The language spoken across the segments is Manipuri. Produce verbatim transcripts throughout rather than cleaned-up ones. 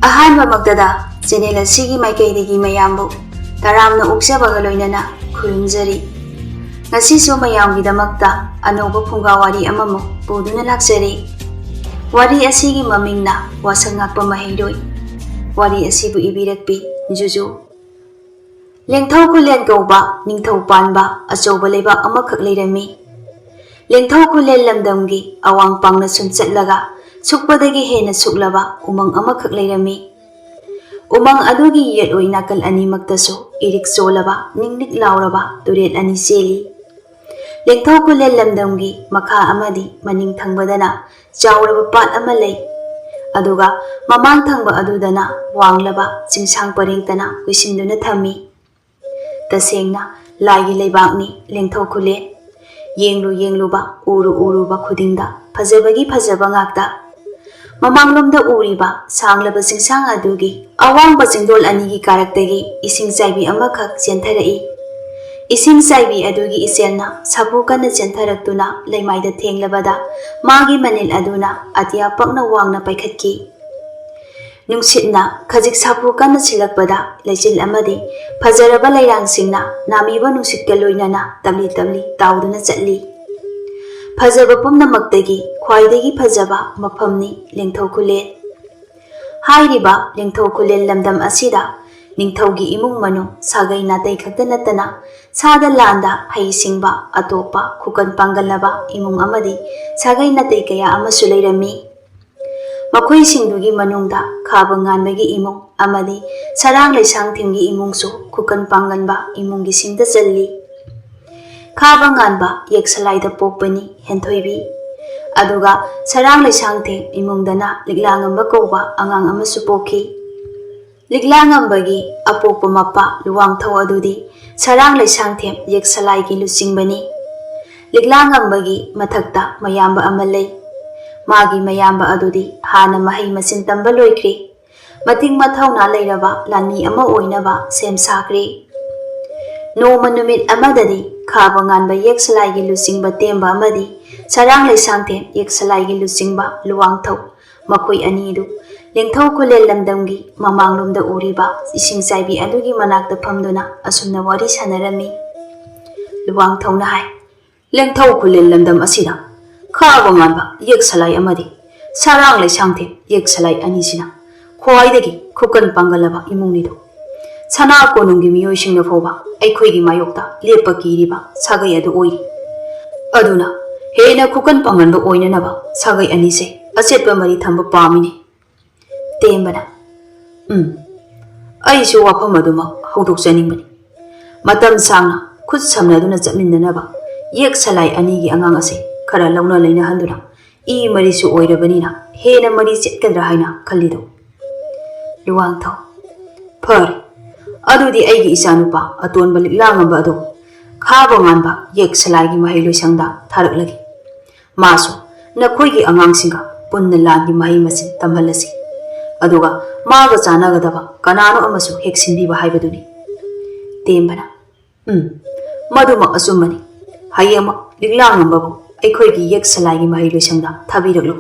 ꯑꯍꯥꯟꯕꯃꯛꯇꯗ channel ꯑꯁꯤꯒꯤ ꯃꯥꯏꯀꯩꯗꯒꯤ ꯃꯌꯥꯝꯕꯨ ꯇꯔꯥꯝꯅ ꯑꯣꯛꯆꯕꯒ ꯂꯣꯏꯅꯅ ꯈꯨꯔꯨꯝꯖꯔꯤ꯫ ꯉꯁꯤꯁꯨ ꯃꯌꯥꯝꯒꯤꯗꯃꯛꯇ ꯑꯅꯧꯕ ꯐꯨꯡꯒꯥ ꯋꯥꯔꯤ ꯑꯃꯃꯨꯛ ꯄꯨꯗꯨꯅ ꯂꯥꯛꯆꯔꯤ꯫ ꯋꯥꯔꯤ ꯑꯁꯤꯒꯤ ꯃꯃꯤꯡꯅ ꯋꯥꯁꯛ ꯉꯥꯛꯄ ꯃꯍꯩꯔꯣꯏ꯫ ꯋꯥꯔꯤ ꯑꯁꯤꯕꯨ ꯏꯕꯤꯔꯛꯄꯤ ꯖꯨꯖꯨ꯫ ꯂꯦꯡꯊꯧ ꯈꯨꯂꯦꯟ ꯀꯧꯕ ꯅꯤꯡꯊꯧ ꯄꯥꯟꯕ ꯑꯆꯧꯕ ꯂꯩꯕꯥꯛ ꯑꯃꯈꯛ ꯂꯩꯔꯝꯃꯤ꯫ ꯂꯦꯡꯊꯧ ꯈꯨꯂꯦꯟ ꯂꯝꯗꯝꯒꯤ ꯑꯋꯥꯡ ꯄꯥꯡꯅ ꯁꯨꯝ ꯆꯠꯂꯒ ꯁꯨꯛꯄꯗꯒꯤ ꯍꯦꯟꯅ ꯁꯨꯛꯂꯕ ꯎꯃꯪ ꯑꯃꯈꯛ ꯂꯩꯔꯝꯃꯤ꯫ ꯎꯃꯪ ꯑꯗꯨꯒꯤ ꯌꯦꯠ ꯑꯣꯏ ꯅꯥꯀꯜ ꯑꯅꯤꯃꯛꯇꯁꯨ ꯏꯔꯤꯛ ꯆꯣꯜꯂꯕ ꯅꯤꯛ ꯅꯤꯛ ꯂꯥꯎꯔꯕ ꯇꯨꯔꯦꯜ ꯑꯅꯤ ꯆꯦꯜꯂꯤ꯫ ꯂꯦꯡꯊꯧ ꯈꯨꯂꯦꯟ ꯂꯝꯗꯝꯒꯤ ꯃꯈꯥ ꯑꯃꯗꯤ ꯃꯅꯤꯡ ꯊꯪꯕꯗꯅ ꯆꯥꯎꯔꯕ ꯄꯥꯠ ꯑꯃ ꯂꯩ꯫ ꯑꯗꯨꯒ ꯃꯃꯥꯡ ꯊꯪꯕ ꯑꯗꯨꯗꯅ ꯋꯥꯡꯂꯕ ꯆꯤꯡꯁꯥꯡ ꯄꯔꯦꯡꯇꯅ ꯀꯣꯏꯁꯤꯟꯗꯨꯅ ꯊꯝꯃꯤ꯫ ꯇꯁꯦꯡꯅ ꯂꯥꯏꯒꯤ ꯂꯩꯕꯥꯛꯅꯤ ꯂꯦꯡꯊꯧ ꯈꯨꯂꯦꯟ꯫ ꯌꯦꯡꯂꯨ ꯌꯦꯡꯂꯨꯕ, ꯎꯔꯨ ꯎꯔꯨꯕ ꯈꯨꯗꯤꯡꯗ ꯐꯖꯕꯒꯤ ꯐꯖꯕ ꯉꯥꯛꯇ꯫ ꯃꯃꯥꯡꯂꯣꯝꯗ ꯎꯔꯤꯕ ꯁꯥꯡꯂꯕ ꯆꯤꯡꯁꯥꯡ ꯑꯗꯨꯒꯤ ꯑꯋꯥꯡꯕ ꯆꯤꯡꯗꯣꯜ ꯑꯅꯤꯒꯤ ꯀꯥꯔꯛꯇꯒꯤ ꯏꯁꯤꯡ ꯆꯥꯏꯕꯤ ꯑꯃꯈꯛ ꯆꯦꯟꯊꯔꯛꯏ꯫ ꯏꯁꯤꯡ ꯆꯥꯏꯕꯤ ꯑꯗꯨꯒꯤ ꯏꯆꯦꯜꯅ ꯁꯥꯐꯨ ꯀꯟꯅ ꯆꯦꯟꯊꯔꯛꯇꯨꯅ ꯂꯩꯃꯥꯏꯗ ꯊꯦꯡꯂꯕꯗ ꯃꯥꯒꯤ ꯃꯅꯤꯜ ꯑꯗꯨꯅ ꯑꯇꯤꯌꯥ ꯄꯛꯅ ꯋꯥꯡꯅ ꯄꯥꯏꯈꯠꯈꯤ꯫ ꯅꯨꯡꯁꯤꯠꯅ ꯈꯖꯤꯛ ꯁꯥꯐꯨ ꯀꯟꯅ ꯁꯤꯜꯂꯛꯄꯗ ꯂꯩꯆꯤꯜ ꯑꯃꯗꯤ ꯐꯖꯔꯕ ꯂꯩꯔꯥꯡꯁꯤꯡꯅ ꯅꯥꯃꯤꯕ ꯅꯨꯡꯁꯤꯠꯀ ꯂꯣꯏꯅꯅ ꯇꯞꯂꯤ ꯇꯞꯂꯤ ꯇꯥꯎꯗꯨꯅ ꯆꯠꯂꯤ꯫ ꯐꯖꯕ ꯄꯨꯝꯅꯃꯛꯇꯒꯤ ꯈ꯭ꯋꯥꯏꯗꯒꯤ ꯐꯖꯕ ꯃꯐꯝꯅꯤ ꯂꯦꯡꯊꯧ ꯈꯨꯂꯦꯟ꯫ ꯍꯥꯏꯔꯤꯕ ꯂꯦꯡꯊꯧ ꯈꯨꯂꯦꯟ ꯂꯝꯗꯝ ꯑꯁꯤꯗ ꯅꯤꯡꯊꯧꯒꯤ ꯏꯃꯨꯡ ꯃꯅꯨꯡ ꯁꯥꯒꯩ ꯅꯥꯇꯩ ꯈꯛꯇ ꯅꯠꯇꯅ ꯁꯥꯗ ꯂꯥꯟꯗ ꯍꯩꯁꯤꯡꯕ ꯑꯇꯣꯞꯄ ꯈꯨꯀꯟ ꯄꯥꯡꯒꯜꯂꯕ ꯏꯃꯨꯡ ꯑꯃꯗꯤ ꯁꯥꯒꯩ ꯅꯥꯇꯩ ꯀꯌꯥ ꯑꯃꯁꯨ ꯂꯩꯔꯝꯃꯤ꯫ ꯃꯈꯣꯏꯁꯤꯡꯗꯨꯒꯤ ꯃꯅꯨꯡꯗ ꯈꯥꯕ ꯉꯥꯟꯕꯒꯤ ꯏꯃꯨꯡ ꯑꯃꯗꯤ ꯁꯔꯥꯡ ꯂꯩꯁꯥꯡꯊꯦꯝꯒꯤ ꯏꯃꯨꯡꯁꯨ ꯈꯨꯀꯟ ꯄꯥꯡꯒꯟꯕ ꯏꯃꯨꯡꯒꯤ ꯁꯤꯡꯗ ꯆꯜꯂꯤ꯫ ꯈꯥꯕ ꯉꯥꯟꯕ ꯌꯦꯛꯁꯂꯥꯏꯗ ꯄꯣꯛꯄꯅꯤ ꯍꯦꯟꯊꯣꯏꯕꯤ꯫ ꯑꯗꯨꯒ ꯁꯔꯥꯡ ꯂꯩꯁꯥꯡꯊꯦꯝ ꯏꯃꯨꯡꯗꯅ ꯂꯤꯛꯂꯥꯉꯝꯕ ꯀꯧꯕ ꯑꯉꯥꯡ ꯑꯃꯁꯨ ꯄꯣꯛꯈꯤ꯫ ꯂꯤꯛꯂꯥꯉꯝꯕꯒꯤ ꯑꯄꯣꯛꯄ ꯃꯄꯥ ꯂꯨꯋꯥꯡꯊꯧ ꯑꯗꯨꯗꯤ ꯁꯔꯥꯡ ꯂꯩꯁꯥꯡꯊꯦꯝ ꯌꯦꯛꯁꯂꯥꯏꯒꯤ ꯂꯨꯆꯤꯡꯕꯅꯤ꯫ ꯂꯤꯛꯂꯥꯉꯝꯕꯒꯤ ꯃꯊꯛꯇ ꯃꯌꯥꯝꯕ ꯑꯃ ꯂꯩ꯫ ꯃꯥꯒꯤ ꯃꯌꯥꯝꯕ ꯑꯗꯨꯗꯤ ꯍꯥꯟꯅ ꯃꯍꯩ ꯃꯁꯤꯡ ꯇꯝꯕ ꯂꯣꯏꯈ꯭ꯔꯦ꯫ ꯃꯇꯤꯛ ꯃꯊꯧꯅꯥ ꯂꯩꯔꯕ ꯂꯥꯟꯃꯤ ꯑꯃ ꯑꯣꯏꯅꯕ ꯁꯦꯝ ꯁꯥꯈ꯭ꯔꯦ꯫ ꯅꯣꯡꯃ ꯅꯨꯃꯤꯠ ꯑꯃꯗꯗꯤ ꯈꯥꯕ ꯉꯥꯟꯕ ꯌꯦꯛꯁꯂꯥꯏꯒꯤ ꯂꯨꯆꯤꯡꯕ ꯇꯦꯝꯕ ꯑꯃꯗꯤ ꯁꯔꯥꯡ ꯂꯩꯁꯥꯡꯊꯦꯝ ꯌꯦꯛꯁꯂꯥꯏꯒꯤ ꯂꯨꯆꯤꯡꯕ ꯂꯨꯋꯥꯡꯊꯧ ꯃꯈꯣꯏ ꯑꯅꯤꯗꯨ ꯂꯦꯡꯊꯧ ꯈꯨꯂꯦꯟ ꯂꯝꯗꯝꯒꯤ ꯃꯃꯥꯡꯂꯣꯝꯗ ꯎꯔꯤꯕ ꯏꯁꯤꯡ ꯆꯥꯏꯕꯤ ꯑꯗꯨꯒꯤ ꯃꯅꯥꯛꯇ ꯐꯝꯗꯨꯅ ꯑꯁꯨꯝꯅ ꯋꯥꯔꯤ ꯁꯥꯟꯅꯔꯝꯃꯤ꯫ ꯂꯨꯋꯥꯡꯊꯧꯅ ꯍꯥꯏ, "ꯂꯦꯡꯊꯧ ꯈꯨꯂꯦꯟ ꯂꯝꯗꯝ ꯑꯁꯤꯗ ꯈꯥꯕ ꯉꯥꯟꯕ ꯌꯦꯛ ꯁꯂꯥꯏ ꯑꯃꯗꯤ ꯁꯔꯥꯡ ꯂꯩꯁꯥꯡꯊꯦꯝ ꯌꯦꯛ ꯁꯂꯥꯏ ꯑꯅꯤꯁꯤꯅ ꯈ꯭ꯋꯥꯏꯗꯒꯤ ꯈꯨꯀꯟ ꯄꯥꯡꯒꯜꯂꯕ ꯏꯃꯨꯡꯅꯤꯗꯣ꯫ ꯁꯅꯥ ꯀꯣꯅꯨꯡꯒꯤ ꯃꯤꯑꯣꯏꯁꯤꯡꯅ ꯐꯥꯎꯕ ꯑꯩꯈꯣꯏꯒꯤ ꯃꯥꯌꯣꯛꯇ ꯂꯦꯞꯄ ꯀꯤꯔꯤꯕ ꯁꯥꯒꯩ ꯑꯗꯨ ꯑꯣꯏꯔꯤ꯫ ꯑꯗꯨꯅ ꯍꯦꯟꯅ ꯈꯨꯀꯟ ꯄꯥꯡꯒꯟꯕ ꯑꯣꯏꯅꯅꯕ ꯁꯥꯒꯩ ꯑꯅꯤꯁꯦ ꯑꯆꯦꯠꯄ ꯃꯔꯤ ꯊꯝꯕ ꯄꯥꯝꯃꯤꯅꯦ꯫" ꯇꯦꯝꯕꯅ, "ꯎꯝ, ꯑꯩꯁꯨ ꯋꯥꯐꯝ ꯑꯗꯨꯃꯛ ꯍꯧꯗꯣꯛꯆꯅꯤꯡꯕꯅꯤ꯫ ꯃꯇꯝ ꯁꯥꯡꯅ ꯈꯨꯠ ꯁꯝꯅꯗꯨꯅ ꯆꯠꯃꯤꯟꯅꯅꯕ ꯌꯦꯛ ꯁꯂꯥꯏ ꯑꯅꯤꯒꯤ ꯑꯉꯥꯡ ꯑꯁꯦ ꯈꯔ ꯂꯧꯅ ꯂꯩꯅꯍꯟꯗꯨꯅ ꯏ ꯃꯔꯤꯁꯨ ꯑꯣꯏꯔꯕꯅꯤꯅ ꯍꯦꯟꯅ ꯃꯔꯤ ꯆꯦꯠꯀꯗ꯭ꯔꯥ ꯍꯥꯏꯅ ꯈꯜꯂꯤꯗꯣ꯫" ꯂꯨꯋꯥꯡꯊꯧ, "ꯐꯔꯦ, ꯑꯗꯨꯗꯤ ꯑꯩꯒꯤ ꯏꯆꯥꯅꯨꯄꯥ ꯑꯇꯣꯟꯕ ꯂꯤꯛꯂꯥꯉꯝꯕ ꯑꯗꯨ ꯈꯥꯕ ꯉꯥꯟꯕ ꯌꯦꯛ ꯁꯂꯥꯏꯒꯤ ꯃꯍꯩ ꯂꯣꯏꯁꯪꯗ ꯊꯥꯔꯛꯂꯒꯦ꯫ ꯃꯥꯁꯨ ꯅꯈꯣꯏꯒꯤ ꯑꯉꯥꯡꯁꯤꯡꯒ ꯄꯨꯟꯅ ꯂꯥꯟꯒꯤ ꯃꯍꯩ ꯃꯁꯤꯡ ꯇꯝꯍꯜꯂꯁꯤ꯫ ꯑꯗꯨꯒ ꯃꯥꯒ ꯆꯥꯟꯅꯒꯗꯕ ꯀꯅꯥꯅꯣ ꯑꯃꯁꯨ ꯍꯦꯛ ꯁꯤꯟꯕꯤꯕ ꯍꯥꯏꯕꯗꯨꯅꯤ꯫" ꯇꯦꯝꯕꯅ, "ꯎꯝ, ꯃꯗꯨꯃꯛ ꯑꯆꯨꯝꯕꯅꯤ꯫ ꯍꯌꯦꯡꯃꯛ ꯂꯤꯛꯂꯥꯉꯝꯕꯕꯨ ꯑꯩꯈꯣꯏꯒꯤ ꯌꯦꯛ ꯁꯂꯥꯏꯒꯤ ꯃꯍꯩ ꯂꯣꯏꯁꯪꯗ ꯊꯥꯕꯤꯔꯛꯂꯨ꯫"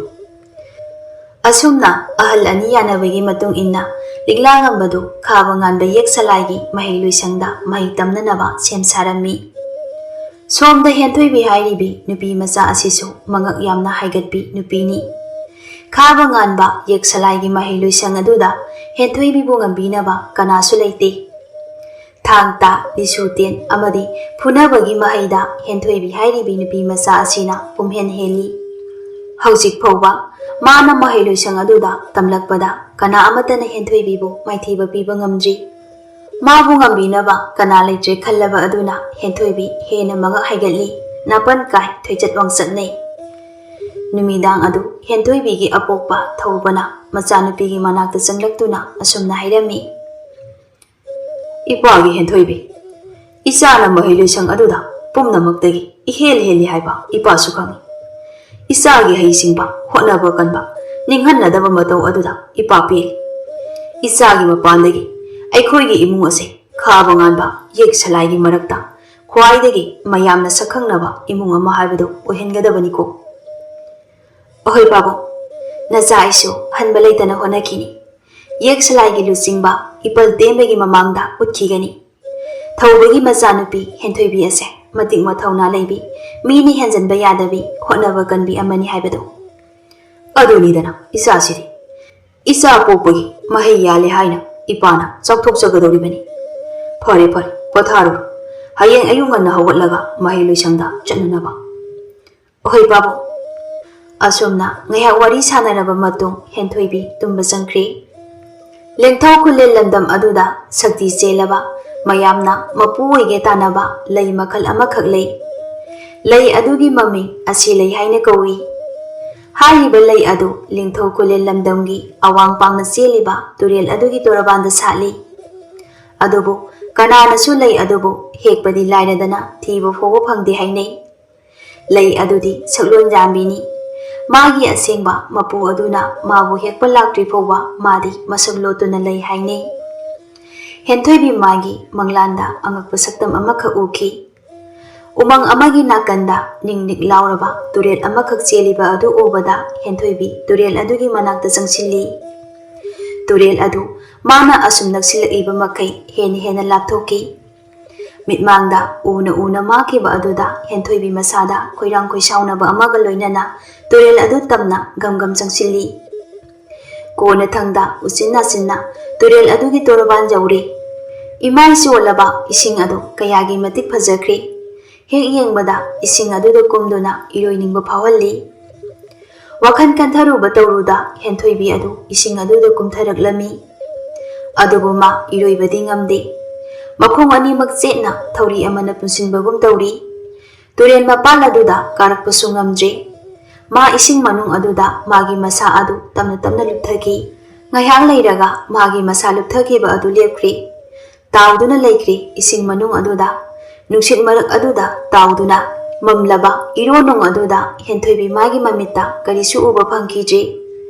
ꯑꯁꯨꯝꯅ ꯑꯍꯜ ꯑꯅꯤ ꯌꯥꯅꯕꯒꯤ ꯃꯇꯨꯡ ꯏꯟꯅ ꯂꯤꯛꯂꯥꯉꯝꯕꯗꯨ ꯈꯥꯕ ꯉꯥꯟꯕ ꯌꯦꯛ ꯁꯂꯥꯏꯒꯤ ꯃꯍꯩ ꯂꯣꯏꯁꯪꯗ ꯃꯍꯩ ꯇꯝꯅꯅꯕ ꯁꯦꯝ ꯁꯥꯔꯝꯃꯤ꯫ ꯁꯣꯝꯗ ꯍꯦꯟꯊꯣꯏꯕꯤ ꯍꯥꯏꯔꯤꯕꯤ ꯅꯨꯄꯤ ꯃꯆꯥ ꯑꯁꯤꯁꯨ ꯃꯉꯛ ꯌꯥꯝꯅ ꯍꯥꯏꯒꯠꯄꯤ ꯅꯨꯄꯤꯅꯤ꯫ ꯈꯥꯕ ꯉꯥꯟꯕ ꯌꯦꯛ ꯁꯂꯥꯏꯒꯤ ꯃꯍꯩ ꯂꯣꯏꯁꯪ ꯑꯗꯨꯗ ꯍꯦꯟꯊꯣꯏꯕꯤꯕꯨ ꯉꯝꯕꯤꯅꯕ ꯀꯅꯥꯁꯨ ꯂꯩꯇꯦ꯫ ꯊꯥꯡ ꯇꯥ, ꯂꯤꯁꯨ ꯇꯦꯟ ꯑꯃꯗꯤ ꯐꯨꯅꯕꯒꯤ ꯃꯍꯩꯗ ꯍꯦꯟꯊꯣꯏꯕꯤ ꯍꯥꯏꯔꯤꯕꯤ ꯅꯨꯄꯤ ꯃꯆꯥ ꯑꯁꯤꯅ ꯄꯨꯝꯍꯦꯟ ꯍꯦꯜꯂꯤ꯫ ꯍꯧꯖꯤꯛ ꯐꯥꯎꯕ ꯃꯥꯅ ꯃꯍꯩ ꯂꯣꯏꯁꯪ ꯑꯗꯨꯗ ꯇꯝꯂꯛꯄꯗ ꯀꯅꯥ ꯑꯃꯠꯇꯅ ꯍꯦꯟꯊꯣꯏꯕꯤꯕꯨ ꯃꯥꯏꯊꯤꯕ ꯄꯤꯕ ꯉꯝꯗ꯭ꯔꯤ꯫ ꯃꯥꯕꯨ ꯉꯝꯕꯤꯅꯕ ꯀꯅꯥ ꯂꯩꯇ꯭ꯔꯦ ꯈꯜꯂꯕ ꯑꯗꯨꯅ ꯍꯦꯟꯊꯣꯏꯕꯤ ꯍꯦꯟꯅ ꯃꯉꯛ ꯍꯥꯏꯒꯠꯂꯤ, ꯅꯥꯄꯟ ꯀꯥꯏ, ꯊꯣꯏꯆꯠ ꯋꯥꯡꯆꯠꯅꯩ꯫ ꯅꯨꯃꯤꯗꯥꯡ ꯑꯗꯨ ꯍꯦꯟꯊꯣꯏꯕꯤꯒꯤ ꯑꯄꯣꯛꯄ ꯊꯧꯕꯅ ꯃꯆꯥꯅꯨꯄꯤꯒꯤ ꯃꯅꯥꯛꯇ ꯆꯪꯂꯛꯇꯨꯅ ꯑꯁꯨꯝꯅ ꯍꯥꯏꯔꯝꯃꯤ, "ꯏꯄꯥꯒꯤ ꯍꯦꯟꯊꯣꯏꯕꯤ, ꯏꯆꯥꯅ ꯃꯍꯩ ꯂꯣꯏꯁꯪ ꯑꯗꯨꯗ ꯄꯨꯝꯅꯃꯛꯇꯒꯤ ꯏꯍꯦꯜ ꯍꯦꯜꯂꯤ ꯍꯥꯏꯕ ꯏꯄꯥꯁꯨ ꯈꯪꯏ꯫ ꯏꯆꯥꯒꯤ ꯍꯩꯁꯤꯡꯕ, ꯍꯣꯠꯅꯕ ꯀꯟꯕ, ꯅꯤꯡꯍꯟꯅꯗꯕ ꯃꯇꯧ ꯑꯗꯨꯗ ꯏꯄꯥ ꯄꯦꯜꯂꯤ꯫ ꯏꯆꯥꯒꯤ ꯃꯄꯥꯟꯗꯒꯤ ꯑꯩꯈꯣꯏꯒꯤ ꯏꯃꯨꯡ ꯑꯁꯦ ꯈꯥꯕ ꯉꯥꯟꯕ ꯌꯦꯛ ꯁꯂꯥꯏꯒꯤ ꯃꯔꯛꯇ ꯈ꯭ꯋꯥꯏꯗꯒꯤ ꯃꯌꯥꯝꯅ ꯁꯛꯈꯪꯅꯕ ꯏꯃꯨꯡ ꯑꯃ ꯍꯥꯏꯕꯗꯨ ꯑꯣꯏꯍꯟꯒꯗꯕꯅꯤꯀꯣ꯫" ꯑꯍꯣꯏ ꯄꯥꯕꯨꯡ, ꯅꯆꯥ ꯑꯩꯁꯨ ꯍꯟꯕ ꯂꯩꯇꯅ ꯍꯣꯠꯅꯈꯤꯅꯤ꯫ ꯌꯦꯛ ꯁꯂꯥꯏꯒꯤ ꯂꯨꯆꯤꯡꯕ ꯏꯄꯜ ꯇꯦꯝꯕꯒꯤ ꯃꯃꯥꯡꯗ ꯎꯠꯈꯤꯒꯅꯤ꯫ ꯊꯧꯕꯒꯤ ꯃꯆꯥꯅꯨꯄꯤ ꯍꯦꯟꯊꯣꯏꯕꯤ ꯑꯁꯦ ꯃꯇꯤꯛ ꯃꯊꯧꯅꯥ ꯂꯩꯕꯤ, ꯃꯤꯅ ꯍꯦꯟꯖꯟꯕ ꯌꯥꯗꯕꯤ, ꯍꯣꯠꯅꯕ ꯀꯟꯕꯤ ꯑꯃꯅꯤ ꯍꯥꯏꯕꯗꯣ꯫ ꯑꯗꯨꯅꯤꯗꯅ ꯏꯆꯥꯁꯤꯗꯤ꯫ ꯏꯆꯥ ꯄꯣꯛꯄꯒꯤ ꯃꯍꯩ ꯌꯥꯜꯂꯦ ꯍꯥꯏꯅ ꯏꯄꯥꯅ ꯆꯥꯎꯊꯣꯛꯆꯒꯗꯧꯔꯤꯕꯅꯤ꯫ ꯐꯔꯦ ꯐꯔꯦ, ꯄꯣꯊꯥꯔꯨꯔꯣ꯫ ꯍꯌꯦꯡ ꯑꯌꯨꯛ ꯉꯟꯅ ꯍꯧꯒꯠꯂꯒ ꯃꯍꯩ ꯂꯣꯏꯁꯪꯗ ꯆꯠꯅꯅꯕ꯫ ꯍꯣꯏ ꯄꯥꯕꯨꯡ꯫ ꯑꯁꯨꯝꯅ ꯉꯥꯏꯍꯥꯛ ꯋꯥꯔꯤ ꯁꯥꯟꯅꯔꯕ ꯃꯇꯨꯡ ꯍꯦꯟꯊꯣꯏꯕꯤ ꯇꯨꯝꯕ ꯆꯪꯈ꯭ꯔꯦ꯫ ꯂꯦꯡꯊꯧ ꯈꯨꯂꯦꯟ ꯂꯝꯗꯝ ꯑꯗꯨꯗ ꯁꯛꯇꯤ ꯆꯦꯜꯂꯕ, ꯃꯌꯥꯝꯅ ꯃꯄꯨ ꯑꯣꯏꯒꯦ ꯇꯥꯟꯅꯕ ꯂꯩ ꯃꯈꯜ ꯑꯃꯈꯛ ꯂꯩ꯫ ꯂꯩ ꯑꯗꯨꯒꯤ ꯃꯃꯤꯡ ꯑꯁꯤ ꯂꯩ ꯍꯥꯏꯅ ꯀꯧꯏ꯫ ꯍꯥꯏꯔꯤꯕ ꯂꯩ ꯑꯗꯨ ꯂꯦꯡꯊꯧ ꯈꯨꯂꯦꯟ ꯂꯝꯗꯝꯒꯤ ꯑꯋꯥꯡ ꯄꯥꯡꯅ ꯆꯦꯜꯂꯤꯕ ꯇꯨꯔꯦꯜ ꯑꯗꯨꯒꯤ ꯇꯣꯔꯕꯥꯟꯗ ꯁꯥꯠꯂꯤ꯫ ꯑꯗꯨꯕꯨ ꯀꯅꯥꯅꯁꯨ ꯂꯩ ꯑꯗꯨꯕꯨ ꯍꯦꯛꯄꯗꯤ ꯂꯥꯏꯔꯗꯅ ꯊꯤꯕ ꯐꯥꯎꯕ ꯐꯪꯗꯦ ꯍꯥꯏꯅꯩ꯫ ꯂꯩ ꯑꯗꯨꯗꯤ ꯁꯛꯂꯣꯟ ꯌꯥꯝꯕꯤꯅꯤ꯫ ꯃꯥꯒꯤ ꯑꯁꯦꯡꯕ ꯃꯄꯨ ꯑꯗꯨꯅ ꯃꯥꯕꯨ ꯍꯦꯛꯄ ꯂꯥꯛꯇ꯭ꯔꯤ ꯐꯥꯎꯕ ꯃꯥꯗꯤ ꯃꯁꯛ ꯂꯣꯠꯇꯨꯅ ꯂꯩ ꯍꯥꯏꯅꯩ꯫ ꯍꯦꯟꯊꯣꯏꯕꯤ ꯃꯥꯒꯤ ꯃꯪꯂꯥꯟꯗ ꯑꯉꯛꯄ ꯁꯛꯇꯝ ꯑꯃꯈꯛ ꯎꯈꯤ꯫ ꯎꯃꯪ ꯑꯃꯒꯤ ꯅꯥꯀꯟꯗ ꯅꯤꯛ ꯅꯤꯛ ꯂꯥꯎꯔꯕ ꯇꯨꯔꯦꯜ ꯑꯃꯈꯛ ꯆꯦꯜꯂꯤꯕ ꯑꯗꯨ ꯎꯕꯗ ꯍꯦꯟꯊꯣꯏꯕꯤ ꯇꯨꯔꯦꯜ ꯑꯗꯨꯒꯤ ꯃꯅꯥꯛꯇ ꯆꯪꯁꯤꯜꯂꯤ꯫ ꯇꯨꯔꯦꯜ ꯑꯗꯨ ꯃꯥꯅ ꯑꯁꯨꯝ ꯅꯛꯁꯤꯜꯂꯛꯏꯕ ꯃꯈꯩ ꯍꯦꯟꯅ ꯍꯦꯟꯅ ꯂꯥꯞꯊꯣꯛꯈꯤ꯫ ꯃꯤꯠꯃꯥꯡꯗ ꯎꯅ ꯎꯅ ꯃꯥꯈꯤꯕ ꯑꯗꯨꯗ ꯍꯦꯟꯊꯣꯏꯕꯤ ꯃꯁꯥꯗ ꯈꯣꯏꯔꯥꯡ ꯈꯣꯏꯁꯥꯎꯅꯕ ꯑꯃꯒ ꯂꯣꯏꯅꯅ ꯇꯨꯔꯦꯜ ꯑꯗꯨ ꯇꯝꯅ ꯒꯝ ꯒꯝ ꯆꯪꯁꯤꯜꯂꯤ꯫ ꯀꯣꯟꯅꯊꯪꯗ ꯎꯆꯤꯟ ꯅꯥꯆꯤꯟꯅ ꯇꯨꯔꯦꯜ ꯑꯗꯨꯒꯤ ꯇꯣꯔꯕꯥꯟ ꯌꯧꯔꯦ꯫ ꯏꯃꯥꯏ ꯆꯣꯜꯂꯕ ꯏꯁꯤꯡ ꯑꯗꯨ ꯀꯌꯥꯒꯤ ꯃꯇꯤꯛ ꯐꯖꯈ꯭ꯔꯦ! ꯍꯦꯛ ꯌꯦꯡꯕꯗ ꯏꯁꯤꯡ ꯑꯗꯨꯗ ꯀꯨꯝꯗꯨꯅ ꯏꯔꯣꯏꯅꯤꯡꯕ ꯐꯥꯎꯍꯜꯂꯤ꯫ ꯋꯥꯈꯜ ꯈꯟꯊꯔꯨꯕ ꯇꯧꯔꯨꯗ ꯍꯦꯟꯊꯣꯏꯕꯤ ꯑꯗꯨ ꯏꯁꯤꯡ ꯑꯗꯨꯗ ꯀꯨꯝꯊꯔꯛꯂꯝꯃꯤ꯫ ꯑꯗꯨꯕꯨ ꯃꯥ ꯏꯔꯣꯏꯕꯗꯤ ꯉꯝꯗꯦ꯫ ꯃꯈꯣꯡ ꯑꯅꯤꯃꯛ ꯆꯦꯠꯅ ꯊꯧꯔꯤ ꯑꯃꯅ ꯄꯨꯟꯁꯤꯟꯕꯒꯨꯝ ꯇꯧꯔꯤ꯫ ꯇꯨꯔꯦꯜ ꯃꯄꯥꯟ ꯑꯗꯨꯗ ꯀꯥꯔꯛꯄꯁꯨ ꯉꯝꯗ꯭ꯔꯦ꯫ ꯃꯥ ꯏꯁꯤꯡ ꯃꯅꯨꯡ ꯑꯗꯨꯗ ꯃꯥꯒꯤ ꯃꯁꯥ ꯑꯗꯨ ꯇꯞꯅ ꯇꯞꯅ ꯂꯨꯞꯊꯈꯤ꯫ ꯉꯥꯏꯍꯥꯛ ꯂꯩꯔꯒ ꯃꯥꯒꯤ ꯃꯁꯥ ꯂꯨꯞꯊꯈꯤꯕ ꯑꯗꯨ ꯂꯦꯞꯈ꯭ꯔꯦ꯫ ꯇꯥꯎꯗꯨꯅ ꯂꯩꯈ꯭ꯔꯦ ꯏꯁꯤꯡ ꯃꯅꯨꯡ ꯑꯗꯨꯗ꯫ ꯅꯨꯡꯁꯤꯠ ꯃꯔꯛ ꯑꯗꯨꯗ ꯇꯥꯎꯗꯨꯅ ꯃꯝꯂꯕ ꯏꯔꯣ ꯅꯨꯡ ꯑꯗꯨꯗ ꯍꯦꯟꯊꯣꯏꯕꯤ ꯃꯥꯒꯤ ꯃꯃꯤꯠꯇ ꯀꯔꯤꯁꯨ ꯎꯕ ꯐꯪꯈꯤꯗ꯭ꯔꯦ꯫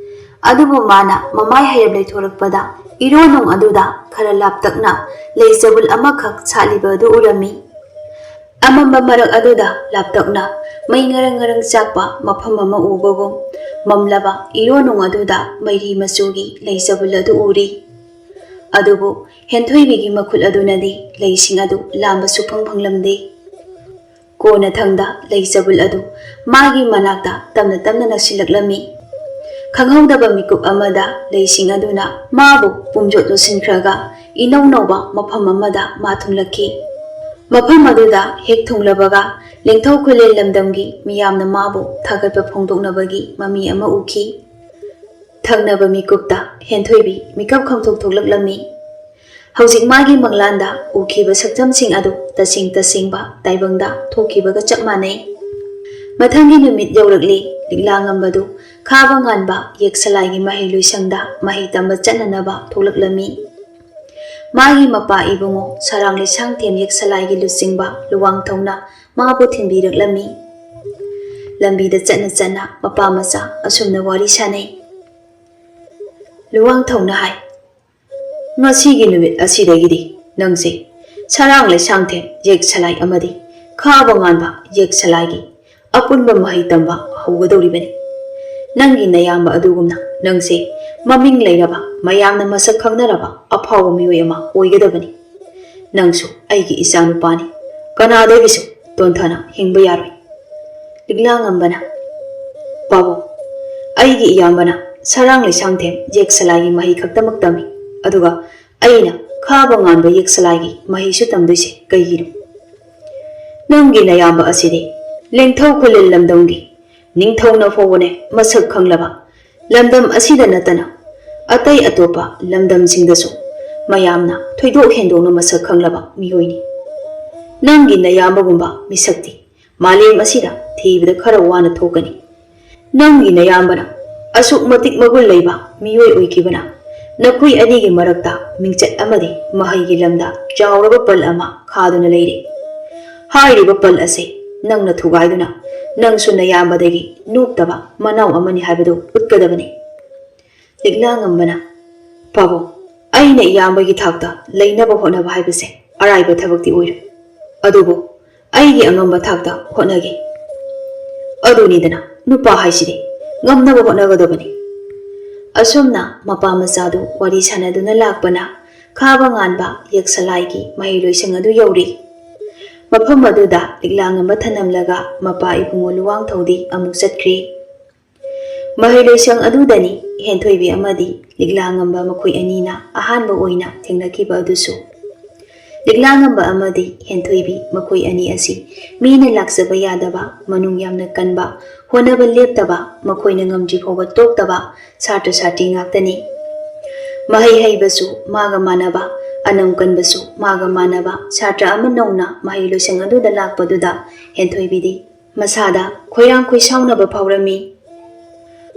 ꯑꯗꯨꯕꯨ ꯃꯥꯅ ꯃꯃꯥꯏ ꯍꯥꯏꯔꯞ ꯂꯩꯊꯣꯔꯛꯄꯗ ꯏꯔꯣ ꯅꯨꯡ ꯑꯗꯨꯗ ꯈꯔ ꯂꯥꯞꯇꯛꯅ ꯂꯩ ꯆꯕꯨꯜ ꯑꯃꯈꯛ ꯁꯥꯠꯂꯤꯕ ꯑꯗꯨ ꯎꯔꯝꯃꯤ꯫ ꯑꯃꯝꯕ ꯃꯔꯛ ꯑꯗꯨꯗ ꯂꯥꯞꯇꯛꯅ ꯃꯩ ꯉꯔꯪ ꯉꯔꯪ ꯆꯥꯛꯄ ꯃꯐꯝ ꯑꯃ ꯎꯕꯒꯨꯝ, ꯃꯝꯂꯕ ꯏꯔꯣꯟꯅꯨꯡ ꯑꯗꯨꯗ ꯃꯩꯔꯤ ꯃꯆꯨꯒꯤ ꯂꯩ ꯆꯕꯨꯜ ꯑꯗꯨ ꯎꯔꯤ꯫ ꯑꯗꯨꯕꯨ ꯍꯦꯟꯊꯣꯏꯕꯤꯒꯤ ꯃꯈꯨꯠ ꯑꯗꯨꯅꯗꯤ ꯂꯩꯁꯤꯡ ꯑꯗꯨ ꯂꯥꯝꯕ ꯁꯨꯛꯐꯪ ꯐꯪꯂꯝꯗꯦ꯫ ꯀꯣꯟꯅꯊꯪꯗ ꯂꯩ ꯆꯕꯨꯜ ꯑꯗꯨ ꯃꯥꯒꯤ ꯃꯅꯥꯛꯇ ꯇꯞꯅ ꯇꯞꯅ ꯅꯛꯁꯤꯜꯂꯛꯂꯝꯃꯤ꯫ ꯈꯪꯍꯧꯗꯕ ꯃꯤꯀꯨꯞ ꯑꯃꯗ ꯂꯩꯁꯤꯡ ꯑꯗꯨꯅ ꯃꯥꯕꯨ ꯄꯨꯝꯖꯣꯠ ꯂꯣꯠꯁꯤꯟꯈ꯭ꯔꯒ ꯏꯅꯧ ꯅꯧꯕ ꯃꯐꯝ ꯑꯃꯗ ꯃꯥ ꯊꯨꯡꯂꯛꯈꯤ꯫ ꯃꯐꯝ ꯑꯗꯨꯗ ꯍꯦꯛ ꯊꯨꯡꯂꯕꯒ ꯂꯦꯡꯊꯧ ꯈꯨꯂꯦꯟ ꯂꯝꯗꯝꯒꯤ ꯃꯤꯌꯥꯝꯅ ꯃꯥꯕꯨ ꯊꯥꯒꯠꯄ ꯐꯣꯡꯗꯣꯛꯅꯕꯒꯤ ꯃꯃꯤ ꯑꯃ ꯎꯈꯤ꯫ ꯊꯪꯅꯕ ꯃꯤꯀꯨꯞꯇ ꯍꯦꯟꯊꯣꯏꯕꯤ ꯃꯤꯀꯞ ꯈꯪꯊꯣꯛ ꯊꯣꯛꯂꯛꯂꯝꯃꯤ꯫ ꯍꯧꯖꯤꯛ ꯃꯥꯒꯤ ꯃꯪꯂꯥꯟꯗ ꯎꯈꯤꯕ ꯁꯛꯇꯝꯁꯤꯡ ꯑꯗꯨ ꯇꯁꯦꯡ ꯇꯁꯦꯡꯕ ꯇꯥꯏꯕꯪꯗ ꯊꯣꯛꯈꯤꯕꯒ ꯆꯞ ꯃꯥꯟꯅꯩ꯫ ꯃꯊꯪꯒꯤ ꯅꯨꯃꯤꯠ ꯌꯧꯔꯛꯂꯤ꯫ ꯂꯤꯛꯂꯥꯉꯝꯕꯗꯨ ꯈꯥꯕ ꯉꯥꯟꯕ ꯌꯦꯛꯁꯂꯥꯏꯒꯤ ꯃꯍꯩ ꯂꯣꯏꯁꯪꯗ ꯃꯍꯩ ꯇꯝꯕ ꯆꯠꯅꯅꯕ ꯊꯣꯛꯂꯛꯂꯝꯃꯤ꯫ ꯃꯥꯒꯤ ꯃꯄꯥ ꯏꯕꯨꯡꯉꯣ ꯁꯔꯥꯡ ꯂꯩꯁꯥꯡꯊꯦꯝ ꯌꯦꯛꯁꯂꯥꯏꯒꯤ ꯂꯨꯆꯤꯡꯕ ꯂꯨꯋꯥꯡꯊꯧꯅ ꯃꯥꯕꯨ ꯊꯤꯟꯕꯤꯔꯛꯂꯝꯃꯤ꯫ ꯂꯝꯕꯤꯗ ꯆꯠꯅ ꯆꯠꯅ ꯃꯄꯥ ꯃꯆꯥ ꯑꯁꯨꯝꯅ ꯋꯥꯔꯤ ꯁꯥꯅꯩ꯫ ꯂꯨꯋꯥꯡꯊꯧꯅ ꯍꯥꯏ, "ꯉꯁꯤꯒꯤ ꯅꯨꯃꯤꯠ ꯑꯁꯤꯗꯒꯤꯗꯤ ꯅꯪꯁꯦ ꯁꯔꯥꯡ ꯂꯩꯁꯥꯡꯊꯦꯝ ꯌꯦꯛꯁꯂꯥꯏ ꯑꯃꯗꯤ ꯈꯥꯕ ꯉꯥꯟꯕ ꯌꯦꯛꯁꯂꯥꯏꯒꯤ ꯑꯄꯨꯟꯕ ꯃꯍꯩ ꯇꯝꯕ ꯍꯧꯒꯗꯧꯔꯤꯕꯅꯤ꯫ ꯅꯪꯒꯤ ꯅꯌꯥꯝꯕ ꯑꯗꯨꯒꯨꯝꯅ ꯅꯪꯁꯦ ꯃꯃꯤꯡ ꯂꯩꯔꯕ, ꯃꯌꯥꯝꯅ ꯃꯁꯛ ꯈꯪꯅꯔꯕ ꯑꯐꯥꯎꯕ ꯃꯤꯑꯣꯏ ꯑꯃ ꯑꯣꯏꯒꯗꯕꯅꯤ꯫ ꯅꯪꯁꯨ ꯑꯩꯒꯤ ꯏꯆꯥꯅꯨꯄꯥꯅꯤ, ꯀꯅꯥꯗꯒꯤꯁꯨ ꯇꯣꯟꯊꯅ ꯍꯤꯡꯕ ꯌꯥꯔꯣꯏ꯫" ꯂꯤꯛꯂꯥꯉꯝꯕꯅ, "ꯄꯥꯕꯨꯡ, ꯑꯩꯒꯤ ꯏꯌꯥꯝꯕꯅ ꯁꯔꯥꯡ ꯂꯩꯁꯥꯡꯊꯦꯝ ꯌꯦꯛꯁꯂꯥꯏꯒꯤ ꯃꯍꯩ ꯈꯛꯇꯃꯛ ꯇꯝꯃꯤ, ꯑꯗꯨꯒ ꯑꯩꯅ ꯈꯥꯕ ꯉꯥꯟꯕ ꯌꯦꯛꯁꯂꯥꯏꯒꯤ ꯃꯍꯩꯁꯨ ꯇꯝꯗꯣꯏꯁꯦ ꯀꯩꯒꯤꯅꯣ? ꯅꯪꯒꯤ ꯅꯌꯥꯝꯕ ꯑꯁꯤꯗꯤ ꯂꯦꯡꯊꯧ ꯈꯨꯂꯦꯟ ꯂꯝꯗꯝꯒꯤ ꯅꯤꯡꯊꯧꯅ ꯐꯥꯎꯕꯅꯦ ꯃꯁꯛ ꯈꯪꯂꯕ, ꯂꯝꯗꯝ ꯑꯁꯤꯗ ꯅꯠꯇꯅ ꯑꯇꯩ ꯑꯇꯣꯞꯄ ꯂꯝꯗꯝꯁꯤꯡꯗꯁꯨ ꯃꯌꯥꯝꯅ ꯊꯣꯏꯗꯣꯛ ꯍꯦꯟꯗꯣꯛꯅ ꯃꯁꯛ ꯈꯪꯂꯕ ꯃꯤꯑꯣꯏꯅꯤ꯫ ꯅꯪꯒꯤ ꯅꯌꯥꯝꯕꯒꯨꯝꯕ ꯃꯤꯁꯛꯇꯤ ꯃꯥꯂꯦꯝ ꯑꯁꯤꯗ ꯊꯤꯕꯗ ꯈꯔ ꯋꯥꯅ ꯊꯣꯛꯀꯅꯤ꯫ ꯅꯪꯒꯤ ꯅꯌꯥꯝꯕꯅ ꯑꯁꯨꯛ ꯃꯇꯤꯛ ꯃꯒꯨꯟ ꯂꯩꯕ ꯃꯤꯑꯣꯏ ꯑꯣꯏꯈꯤꯕꯅ ꯅꯈꯣꯏ ꯑꯅꯤꯒꯤ ꯃꯔꯛꯇ ꯃꯤꯡꯆꯠ ꯑꯃꯗꯤ ꯃꯍꯩꯒꯤ ꯂꯝꯗ ꯆꯥꯎꯔꯕ ꯄꯜ ꯑꯃ ꯈꯥꯗꯨꯅ ꯂꯩꯔꯦ꯫ ꯍꯥꯏꯔꯤꯕ ꯄꯜ ꯑꯁꯦ ꯅꯪꯅ ꯊꯨꯒꯥꯏꯗꯨꯅ ꯅꯪꯁꯨ ꯅꯌꯥꯝꯕꯗꯒꯤ ꯅꯣꯞꯇꯕ ꯃꯅꯥꯎ ꯑꯃꯅꯤ ꯍꯥꯏꯕꯗꯨ ꯎꯠꯀꯗꯕꯅꯤ꯫" ꯂꯤꯛꯂꯥꯉꯝꯕꯅ, "ꯄꯥꯕꯨꯡ, ꯑꯩꯅ ꯏꯌꯥꯝꯕꯒꯤ ꯊꯥꯛꯇ ꯂꯩꯅꯕ ꯍꯣꯠꯅꯕ ꯍꯥꯏꯕꯁꯦ ꯑꯔꯥꯏꯕ ꯊꯕꯛꯇꯤ ꯑꯣꯏꯔꯣꯏ꯫ ꯑꯗꯨꯕꯨ ꯑꯩꯒꯤ ꯑꯉꯝꯕ ꯊꯥꯛꯇ ꯍꯣꯠꯅꯒꯦ꯫ ꯑꯗꯨꯅꯤꯗꯅ ꯅꯨꯄꯥ ꯍꯥꯏꯁꯤꯗꯤ ꯉꯝꯅꯕ ꯍꯣꯠꯅꯒꯗꯕꯅꯤ꯫ ꯑꯁꯨꯝꯅ ꯃꯄꯥ ꯃꯆꯥꯗꯨ ꯋꯥꯔꯤ ꯁꯥꯟꯅꯗꯨꯅ ꯂꯥꯛꯄꯅ ꯈꯥꯕ ꯉꯥꯟꯕ ꯌꯦꯛꯁꯂꯥꯏꯒꯤ ꯃꯍꯩꯂꯣꯏꯁꯪ ꯑꯗꯨ ꯌꯧꯔꯤ꯫ ꯃꯐꯝ ꯑꯗꯨꯗ ꯂꯤꯛꯂꯥꯉꯝꯕ ꯊꯅꯝꯂꯒ ꯃꯄꯥ ꯏꯕꯨꯡꯉꯣ ꯂꯨꯋꯥꯡꯊꯧꯗꯤ ꯑꯃꯨꯛ ꯆꯠꯈ꯭ꯔꯤ꯫ ꯃꯍꯩꯂꯣꯏꯁꯪ ꯑꯗꯨꯗꯅꯤ ꯍꯦꯟꯊꯣꯏꯕꯤ ꯑꯃꯗꯤ ꯂꯤꯛꯂꯥꯉꯝꯕ ꯃꯈꯣꯏ ꯑꯅꯤꯅ ꯑꯍꯥꯟꯕ ꯑꯣꯏꯅ ꯊꯦꯡꯅꯈꯤꯕ ꯑꯗꯨꯁꯨ꯫ ꯂꯤꯛꯂꯥꯉꯝꯕ ꯑꯃꯗꯤ ꯍꯦꯟꯊꯣꯏꯕꯤ ꯃꯈꯣꯏ ꯑꯅꯤ ꯑꯁꯤ ꯃꯤꯅ ꯂꯥꯛꯆꯕ ꯌꯥꯗꯕ, ꯃꯅꯨꯡ ꯌꯥꯝꯅ ꯀꯟꯕ, ꯍꯣꯠꯅꯕ ꯂꯦꯞꯇꯕ, ꯃꯈꯣꯏꯅ ꯉꯝꯗ꯭ꯔꯤ ꯐꯥꯎꯕ ꯇꯣꯛꯇꯕ ꯁꯥꯇ꯭ꯔ ꯁꯥꯇ꯭ꯔꯤ ꯉꯥꯛꯇꯅꯤ꯫ ꯃꯍꯩ ꯍꯩꯕꯁꯨ ꯃꯥꯒ ꯃꯥꯟꯅꯕ, ꯑꯅꯧ ꯀꯟꯕꯁꯨ ꯃꯥꯒ ꯃꯥꯟꯅꯕ ꯁꯥꯇ꯭ꯔ ꯑꯃ ꯅꯧꯅ ꯃꯍꯩꯂꯣꯏꯁꯪ ꯑꯗꯨꯗ ꯂꯥꯛꯄꯗꯨꯗ ꯍꯦꯟꯊꯣꯏꯕꯤꯗꯤ ꯃꯁꯥꯗ ꯈꯣꯏꯔꯥꯡ ꯈꯣꯏꯁꯥꯎꯅꯕ ꯐꯥꯎꯔꯝꯃꯤ꯫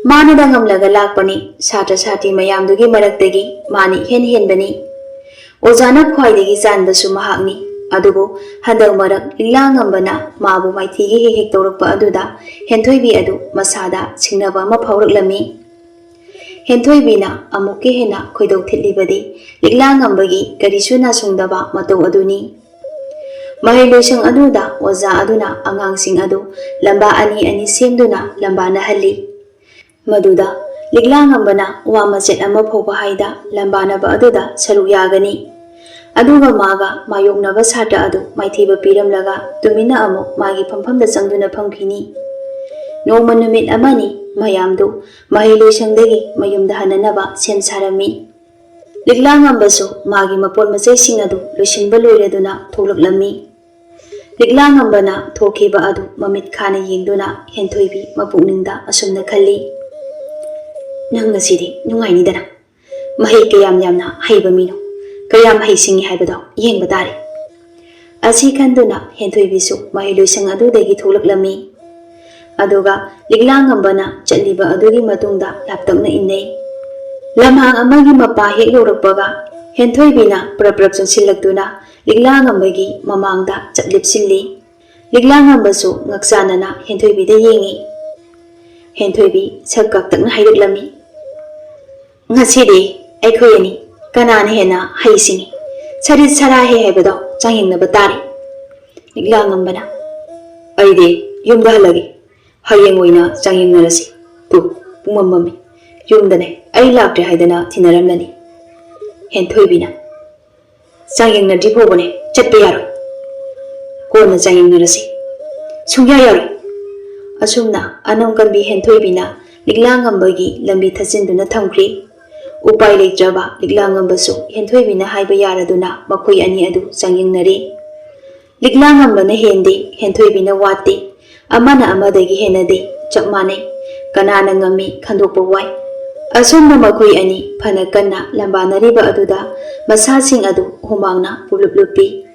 ꯃꯥꯅꯗ ꯉꯝꯂꯒ ꯂꯥꯛꯄꯅꯤ, ꯁꯥꯇ꯭ꯔ ꯁꯥꯇ꯭ꯔꯤ ꯃꯌꯥꯝꯗꯨꯒꯤ ꯃꯔꯛꯇꯒꯤ ꯃꯥꯅ ꯏꯍꯦꯟ ꯍꯦꯟꯕꯅꯤ꯫ ꯑꯣꯖꯥꯅ ꯈ꯭ꯋꯥꯏꯗꯒꯤ ꯆꯥꯟꯕꯁꯨ ꯃꯍꯥꯛꯅꯤ꯫ ꯑꯗꯨꯕꯨ ꯍꯟꯗꯛ ꯃꯔꯛ ꯂꯤꯛꯂꯥꯉꯝꯕꯅ ꯃꯥꯕꯨ ꯃꯥꯏꯊꯤꯒꯤ ꯍꯦꯛ ꯍꯦꯛ ꯇꯧꯔꯛꯄ ꯑꯗꯨꯗ ꯍꯦꯟꯊꯣꯏꯕꯤ ꯑꯗꯨ ꯃꯁꯥꯗ ꯁꯤꯡꯅꯕ ꯑꯃ ꯐꯥꯎꯔꯛꯂꯝꯃꯤ꯫ ꯍꯦꯟꯊꯣꯏꯕꯤꯅ ꯑꯃꯨꯛꯀ ꯍꯦꯟꯅ ꯈꯣꯏꯗꯧ ꯊꯤꯠꯂꯤꯕꯗꯤ ꯂꯤꯛꯂꯥꯉꯝꯕꯒꯤ ꯀꯔꯤꯁꯨ ꯅꯥꯁꯨꯡꯗꯕ ꯃꯇꯧ ꯑꯗꯨꯅꯤ꯫ ꯃꯍꯩꯂꯣꯏꯁꯪ ꯑꯗꯨꯗ ꯑꯣꯖꯥ ꯑꯗꯨꯅ ꯑꯉꯥꯡꯁꯤꯡ ꯑꯗꯨ ꯂꯝꯕꯥ ꯑꯅꯤ ꯑꯅꯤ ꯁꯦꯝꯗꯨꯅ ꯂꯝꯕꯥꯅꯍꯜꯂꯤ꯫ ꯃꯗꯨꯗ ꯂꯤꯛꯂꯥꯉꯝꯕꯅ ꯋꯥ ꯃꯆꯦꯠ ꯑꯃ ꯐꯥꯎꯕ ꯍꯥꯏꯗ ꯂꯝꯕꯥꯅꯕ ꯑꯗꯨꯗ ꯁꯔꯨꯛ ꯌꯥꯒꯅꯤ꯫ ꯑꯗꯨꯒ ꯃꯥꯒ ꯃꯥꯌꯣꯛꯅꯕ ꯁꯥꯇ꯭ꯔ ꯑꯗꯨ ꯃꯥꯏꯊꯤꯕ ꯄꯤꯔꯝꯂꯒ ꯇꯨꯃꯤꯟꯅ ꯑꯃꯨꯛ ꯃꯥꯒꯤ ꯐꯝꯐꯝꯗ ꯆꯪꯗꯨꯅ ꯐꯝꯈꯤꯅꯤ꯫ ꯅꯣꯡꯃ ꯅꯨꯃꯤꯠ ꯑꯃꯅꯤ ꯃꯌꯥꯝꯗꯨ ꯃꯍꯩꯂꯣꯏꯁꯪꯗꯒꯤ ꯃꯌꯨꯝꯗ ꯍꯟꯅꯅꯕ ꯁꯦꯝ ꯁꯥꯔꯝꯃꯤ꯫ ꯂꯤꯛꯂꯥꯉꯝꯕꯁꯨ ꯃꯥꯒꯤ ꯃꯄꯣꯠ ꯃꯆꯩꯁꯤꯡ ꯑꯗꯨ ꯂꯣꯏꯁꯤꯟꯕ ꯂꯣꯏꯔꯗꯨꯅ ꯊꯣꯛꯂꯛꯂꯝꯃꯤ꯫ ꯂꯤꯛꯂꯥꯉꯝꯕꯅ ꯊꯣꯛꯈꯤꯕ ꯑꯗꯨ ꯃꯃꯤꯠ ꯈꯥꯅ ꯌꯦꯡꯗꯨꯅ ꯍꯦꯟꯊꯣꯏꯕꯤ ꯃꯄꯨꯛꯅꯤꯡꯗ ꯑꯁꯨꯝꯅ ꯈꯜꯂꯤ, "ꯅꯪ ꯉꯁꯤꯗꯤ ꯅꯨꯡꯉꯥꯏꯅꯤꯗꯅ꯫ ꯃꯍꯩ ꯀꯌꯥꯝ ꯌꯥꯝꯅ ꯍꯩꯕ ꯃꯤꯅꯣ, ꯀꯌꯥꯝ ꯍꯩꯁꯤꯡꯉꯤ ꯍꯥꯏꯕꯗꯣ ꯌꯦꯡꯕ ꯇꯥꯔꯦ"꯫ ꯑꯁꯤ ꯈꯟꯗꯨꯅ ꯍꯦꯟꯊꯣꯏꯕꯤꯁꯨ ꯃꯍꯩꯂꯣꯏꯁꯪ ꯑꯗꯨꯗꯒꯤ ꯊꯣꯛꯂꯛꯂꯝꯃꯤ꯫ ꯑꯗꯨꯒ ꯂꯤꯛꯂꯥꯉꯝꯕꯅ ꯆꯠꯂꯤꯕ ꯑꯗꯨꯒꯤ ꯃꯇꯨꯡꯗ ꯂꯥꯞꯇꯛꯅ ꯏꯟꯅꯩ꯫ ꯂꯝꯍꯥꯡ ꯑꯃꯒꯤ ꯃꯄꯥ ꯍꯦꯛ ꯌꯧꯔꯛꯄꯒ ꯍꯦꯟꯊꯣꯏꯕꯤꯅ ꯄ꯭ꯔꯞ ꯄ꯭ꯔꯞ ꯆꯪꯁꯤꯜꯂꯛꯇꯨꯅ ꯂꯤꯛꯂꯥꯉꯝꯕꯒꯤ ꯃꯃꯥꯡꯗ ꯆꯞ ꯂꯦꯞꯁꯤꯜꯂꯤ꯫ ꯂꯤꯛꯂꯥꯉꯝꯕꯁꯨ ꯉꯛꯆꯥꯅꯅ ꯍꯦꯟꯊꯣꯏꯕꯤꯗ ꯌꯦꯡꯉꯤ꯫ ꯍꯦꯟꯊꯣꯏꯕꯤ ꯁꯛ ꯀꯥꯛꯇꯛꯅ ꯍꯥꯏꯔꯛꯂꯝꯃꯤ, "ꯉꯁꯤꯗꯤ ꯑꯩꯈꯣꯏ ꯑꯅꯤ ꯀꯅꯥꯅ ꯍꯦꯟꯅ ꯍꯩꯁꯤꯡꯉꯤ? ꯁꯔꯤꯠ ꯁꯔꯥ ꯍꯩ ꯍꯥꯏꯕꯗꯣ ꯆꯥꯡꯌꯦꯡꯅꯕ ꯇꯥꯔꯦ"꯫ ꯂꯤꯛꯂꯥꯉꯝꯕꯅ, "ꯑꯩꯗꯤ ꯌꯨꯝꯗ ꯍꯜꯂꯒꯦ, ꯍꯌꯦꯡ ꯑꯣꯏꯅ ꯆꯥꯡꯌꯦꯡꯅꯔꯁꯤ"꯫ ꯇꯨ, ꯄꯨꯡꯃꯝ ꯃꯝꯃꯤ꯫ ꯌꯨꯝꯗꯅꯦ, ꯑꯩ ꯂꯥꯛꯇ꯭ꯔꯦ ꯍꯥꯏꯗꯅ ꯊꯤꯅꯔꯝꯂꯅꯤ꯫ ꯍꯦꯟꯊꯣꯏꯕꯤꯅ, "ꯆꯥꯡꯌꯦꯡꯅꯗ꯭ꯔꯤ ꯐꯥꯎꯕꯅꯦ ꯆꯠꯄ ꯌꯥꯔꯣꯏ꯫ ꯀꯣꯟꯅ ꯆꯥꯡꯌꯦꯡꯅꯔꯁꯤ꯫" "ꯁꯨꯡꯌꯥ ꯌꯥꯔꯣꯏ꯫" ꯑꯁꯨꯝꯅ ꯑꯅꯝ ꯀꯟꯕꯤ ꯍꯦꯟꯊꯣꯏꯕꯤꯅ ꯂꯤꯛꯂꯥ ꯉꯝꯕꯒꯤ ꯂꯝꯕꯤ ꯊꯠꯆꯤꯟꯗꯨꯅ ꯊꯝꯈ꯭ꯔꯤ꯫ ꯎꯄꯥꯏ ꯂꯩꯇ꯭ꯔꯕ ꯂꯤꯛꯂꯥ ꯉꯝꯕꯁꯨ ꯍꯦꯟꯊꯣꯏꯕꯤꯅ ꯍꯥꯏꯕ ꯌꯥꯔꯗꯨꯅ ꯃꯈꯣꯏ ꯑꯅꯤ ꯑꯗꯨ ꯆꯥꯡꯌꯦꯡꯅꯔꯤ꯫ ꯂꯤꯛꯂꯥ ꯉꯝꯕꯅ ꯍꯦꯟꯗꯦ, ꯍꯦꯟꯊꯣꯏꯕꯤꯅ ꯋꯥꯠꯇꯦ꯫ ꯑꯃꯅ ꯑꯃꯗꯒꯤ ꯍꯦꯟꯅꯗꯦ, ꯆꯞ ꯃꯥꯟꯅꯩ꯫ ꯀꯅꯥꯅ ꯉꯝꯃꯤ ꯈꯟꯗꯣꯛꯄ ꯋꯥꯏ꯫ ꯑꯁꯨꯝꯅ ꯃꯈꯣꯏ ꯑꯅꯤ ꯐꯅ ꯀꯟꯅ ꯂꯝꯕꯥꯅꯔꯤꯕ ꯑꯗꯨꯗ ꯃꯁꯥꯁꯤꯡ ꯑꯗꯨ ꯍꯨꯃꯥꯡꯅ ꯄꯨꯂꯨꯞ ꯂꯨꯞꯄꯤ꯫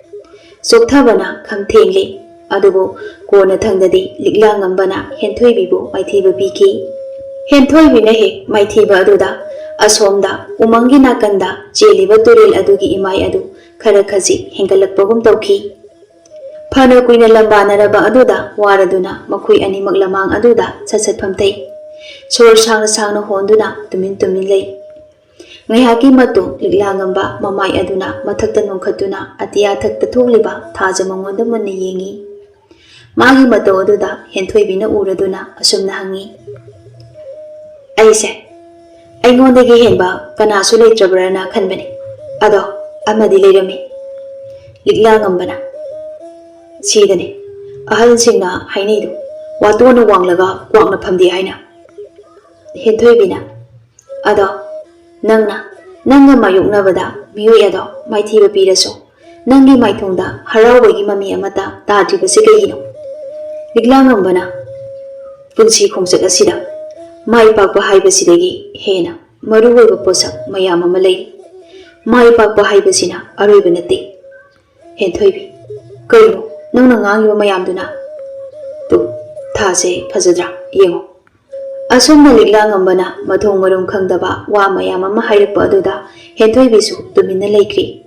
ꯆꯣꯛꯊꯕꯅ ꯈꯝ ꯊꯦꯡꯂꯤ꯫ ꯑꯗꯨꯕꯨ ꯀꯣꯟꯅ ꯊꯪꯗꯗꯤ ꯂꯤꯛꯂꯥ ꯉꯝꯕꯅ ꯍꯦꯟꯊꯣꯏꯕꯤꯕꯨ ꯃꯥꯏꯊꯤꯕ ꯄꯤꯈꯤ꯫ ꯍꯦꯟꯊꯣꯏꯕꯤꯅ ꯍꯦꯛ ꯃꯥꯏꯊꯤꯕ ꯑꯗꯨꯗ ꯑꯁꯣꯝꯗ ꯎꯃꯪꯒꯤ ꯅꯥꯀꯟꯗ ꯆꯦꯜꯂꯤꯕ ꯇꯨꯔꯦꯜ ꯑꯗꯨꯒꯤ ꯏꯃꯥꯏ ꯑꯗꯨ ꯈꯔ ꯈꯖꯤꯛ ꯍꯦꯟꯒꯠꯂꯛꯄꯒꯨꯝ ꯇꯧꯈꯤ꯫ ꯐꯅ ꯀꯨꯏꯅ ꯂꯝꯕꯥꯅꯔꯕ ꯑꯗꯨꯗ ꯋꯥꯔꯗꯨꯅ ꯃꯈꯣꯏ ꯑꯅꯤꯃꯛ ꯂꯃꯥꯡ ꯑꯗꯨꯗ ꯁꯠ ꯁꯠ ꯐꯝꯊꯩ꯫ ꯁꯣꯔ ꯁꯥꯡꯅ ꯁꯥꯡꯅ ꯍꯣꯟꯗꯨꯅ ꯇꯨꯃꯤꯟ ꯇꯨꯃꯤꯟ ꯂꯩ꯫ ꯉꯥꯏꯍꯥꯛꯀꯤ ꯃꯇꯨꯡ ꯂꯤꯛꯂꯥ ꯉꯝꯕ ꯃꯃꯥꯏ ꯑꯗꯨꯅ ꯃꯊꯛꯇ ꯅꯣꯡꯈꯠꯇꯨꯅ ꯑꯇꯤꯌꯥ ꯊꯛꯇ ꯊꯣꯛꯂꯤꯕ ꯊꯥꯖ ꯃꯉꯣꯟꯗ ꯃꯨꯟꯅ ꯌꯦꯡꯉꯤ꯫ ꯃꯥꯒꯤ ꯃꯇꯧ ꯑꯗꯨꯗ ꯍꯦꯟꯊꯣꯏꯕꯤꯅ ꯎꯔꯗꯨꯅ ꯑꯁꯨꯝꯅ ꯍꯪꯉꯤ, "ꯑꯩꯁꯦ ꯑꯩꯉꯣꯟꯗꯒꯤ ꯍꯦꯟꯕ ꯀꯅꯥꯁꯨ ꯂꯩꯇ꯭ꯔꯕ꯭ꯔꯅ ꯈꯟꯕꯅꯤ꯫ ꯑꯗꯣ ꯑꯃꯗꯤ ꯂꯩꯔꯝꯃꯤ꯫" ꯂꯤꯛꯂꯥ ꯉꯝꯕꯅ, "ꯁꯤꯗꯅꯤ ꯑꯍꯜꯁꯤꯡꯅ ꯍꯥꯏꯅꯩꯗꯣ, ꯋꯥꯇꯣꯟꯅ ꯋꯥꯡꯂꯒ ꯀ꯭ꯋꯥꯛꯅ ꯐꯝꯗꯦ ꯍꯥꯏꯅ꯫" ꯍꯦꯟꯊꯣꯏꯕꯤꯅ, "ꯑꯗꯣ ꯅꯪꯅ, ꯅꯪꯒ ꯃꯥꯌꯣꯛꯅꯕꯗ ꯃꯤꯑꯣꯏ ꯑꯗꯣ ꯃꯥꯏꯊꯤꯕ ꯄꯤꯔꯁꯨ, ꯅꯪꯒꯤ ꯃꯥꯏꯊꯣꯡꯗ ꯍꯔꯥꯎꯕꯒꯤ ꯃꯃꯤ ꯑꯃꯠꯇ ꯇꯥꯗ꯭ꯔꯤꯕꯁꯤ ꯀꯩꯒꯤꯅꯣ?" ꯂꯤꯛꯂꯥ ꯉꯝꯕꯅ, "ꯄꯨꯟꯁꯤ ꯈꯣꯡꯆꯠ ꯑꯁꯤꯗ ꯃꯥꯏ ꯄꯥꯛꯄ ꯍꯥꯏꯕꯁꯤꯗꯒꯤ ꯍꯦꯟꯅ ꯃꯔꯨꯑꯣꯏꯕ ꯄꯣꯠꯁꯛ ꯃꯌꯥꯝ ꯑꯃ ꯂꯩ꯫ ꯃꯥꯏ ꯄꯥꯛꯄ ꯍꯥꯏꯕꯁꯤꯅ ꯑꯔꯣꯏꯕ ꯅꯠꯇꯦ꯫" ꯍꯦꯟꯊꯣꯏꯕꯤ, "ꯀꯩꯅꯣ ꯅꯪꯅ ꯉꯥꯡꯉꯤꯕ ꯃꯌꯥꯝꯗꯨꯅ?" "ꯇꯨ, ꯊꯥꯁꯦ ꯐꯖꯗ꯭ꯔꯥ? ꯌꯦꯡꯉꯣ꯫" ꯑꯁꯨꯝꯅ ꯂꯤꯛꯂꯥ ꯉꯝꯕꯅ ꯃꯊꯣꯡ ꯃꯔꯝ ꯈꯪꯗꯕ ꯋꯥ ꯃꯌꯥꯝ ꯑꯃ ꯍꯥꯏꯔꯛꯄ ꯑꯗꯨꯗ ꯍꯦꯟꯊꯣꯏꯕꯤꯁꯨ ꯇꯨꯃꯤꯟꯅ ꯂꯩꯈ꯭ꯔꯤ꯫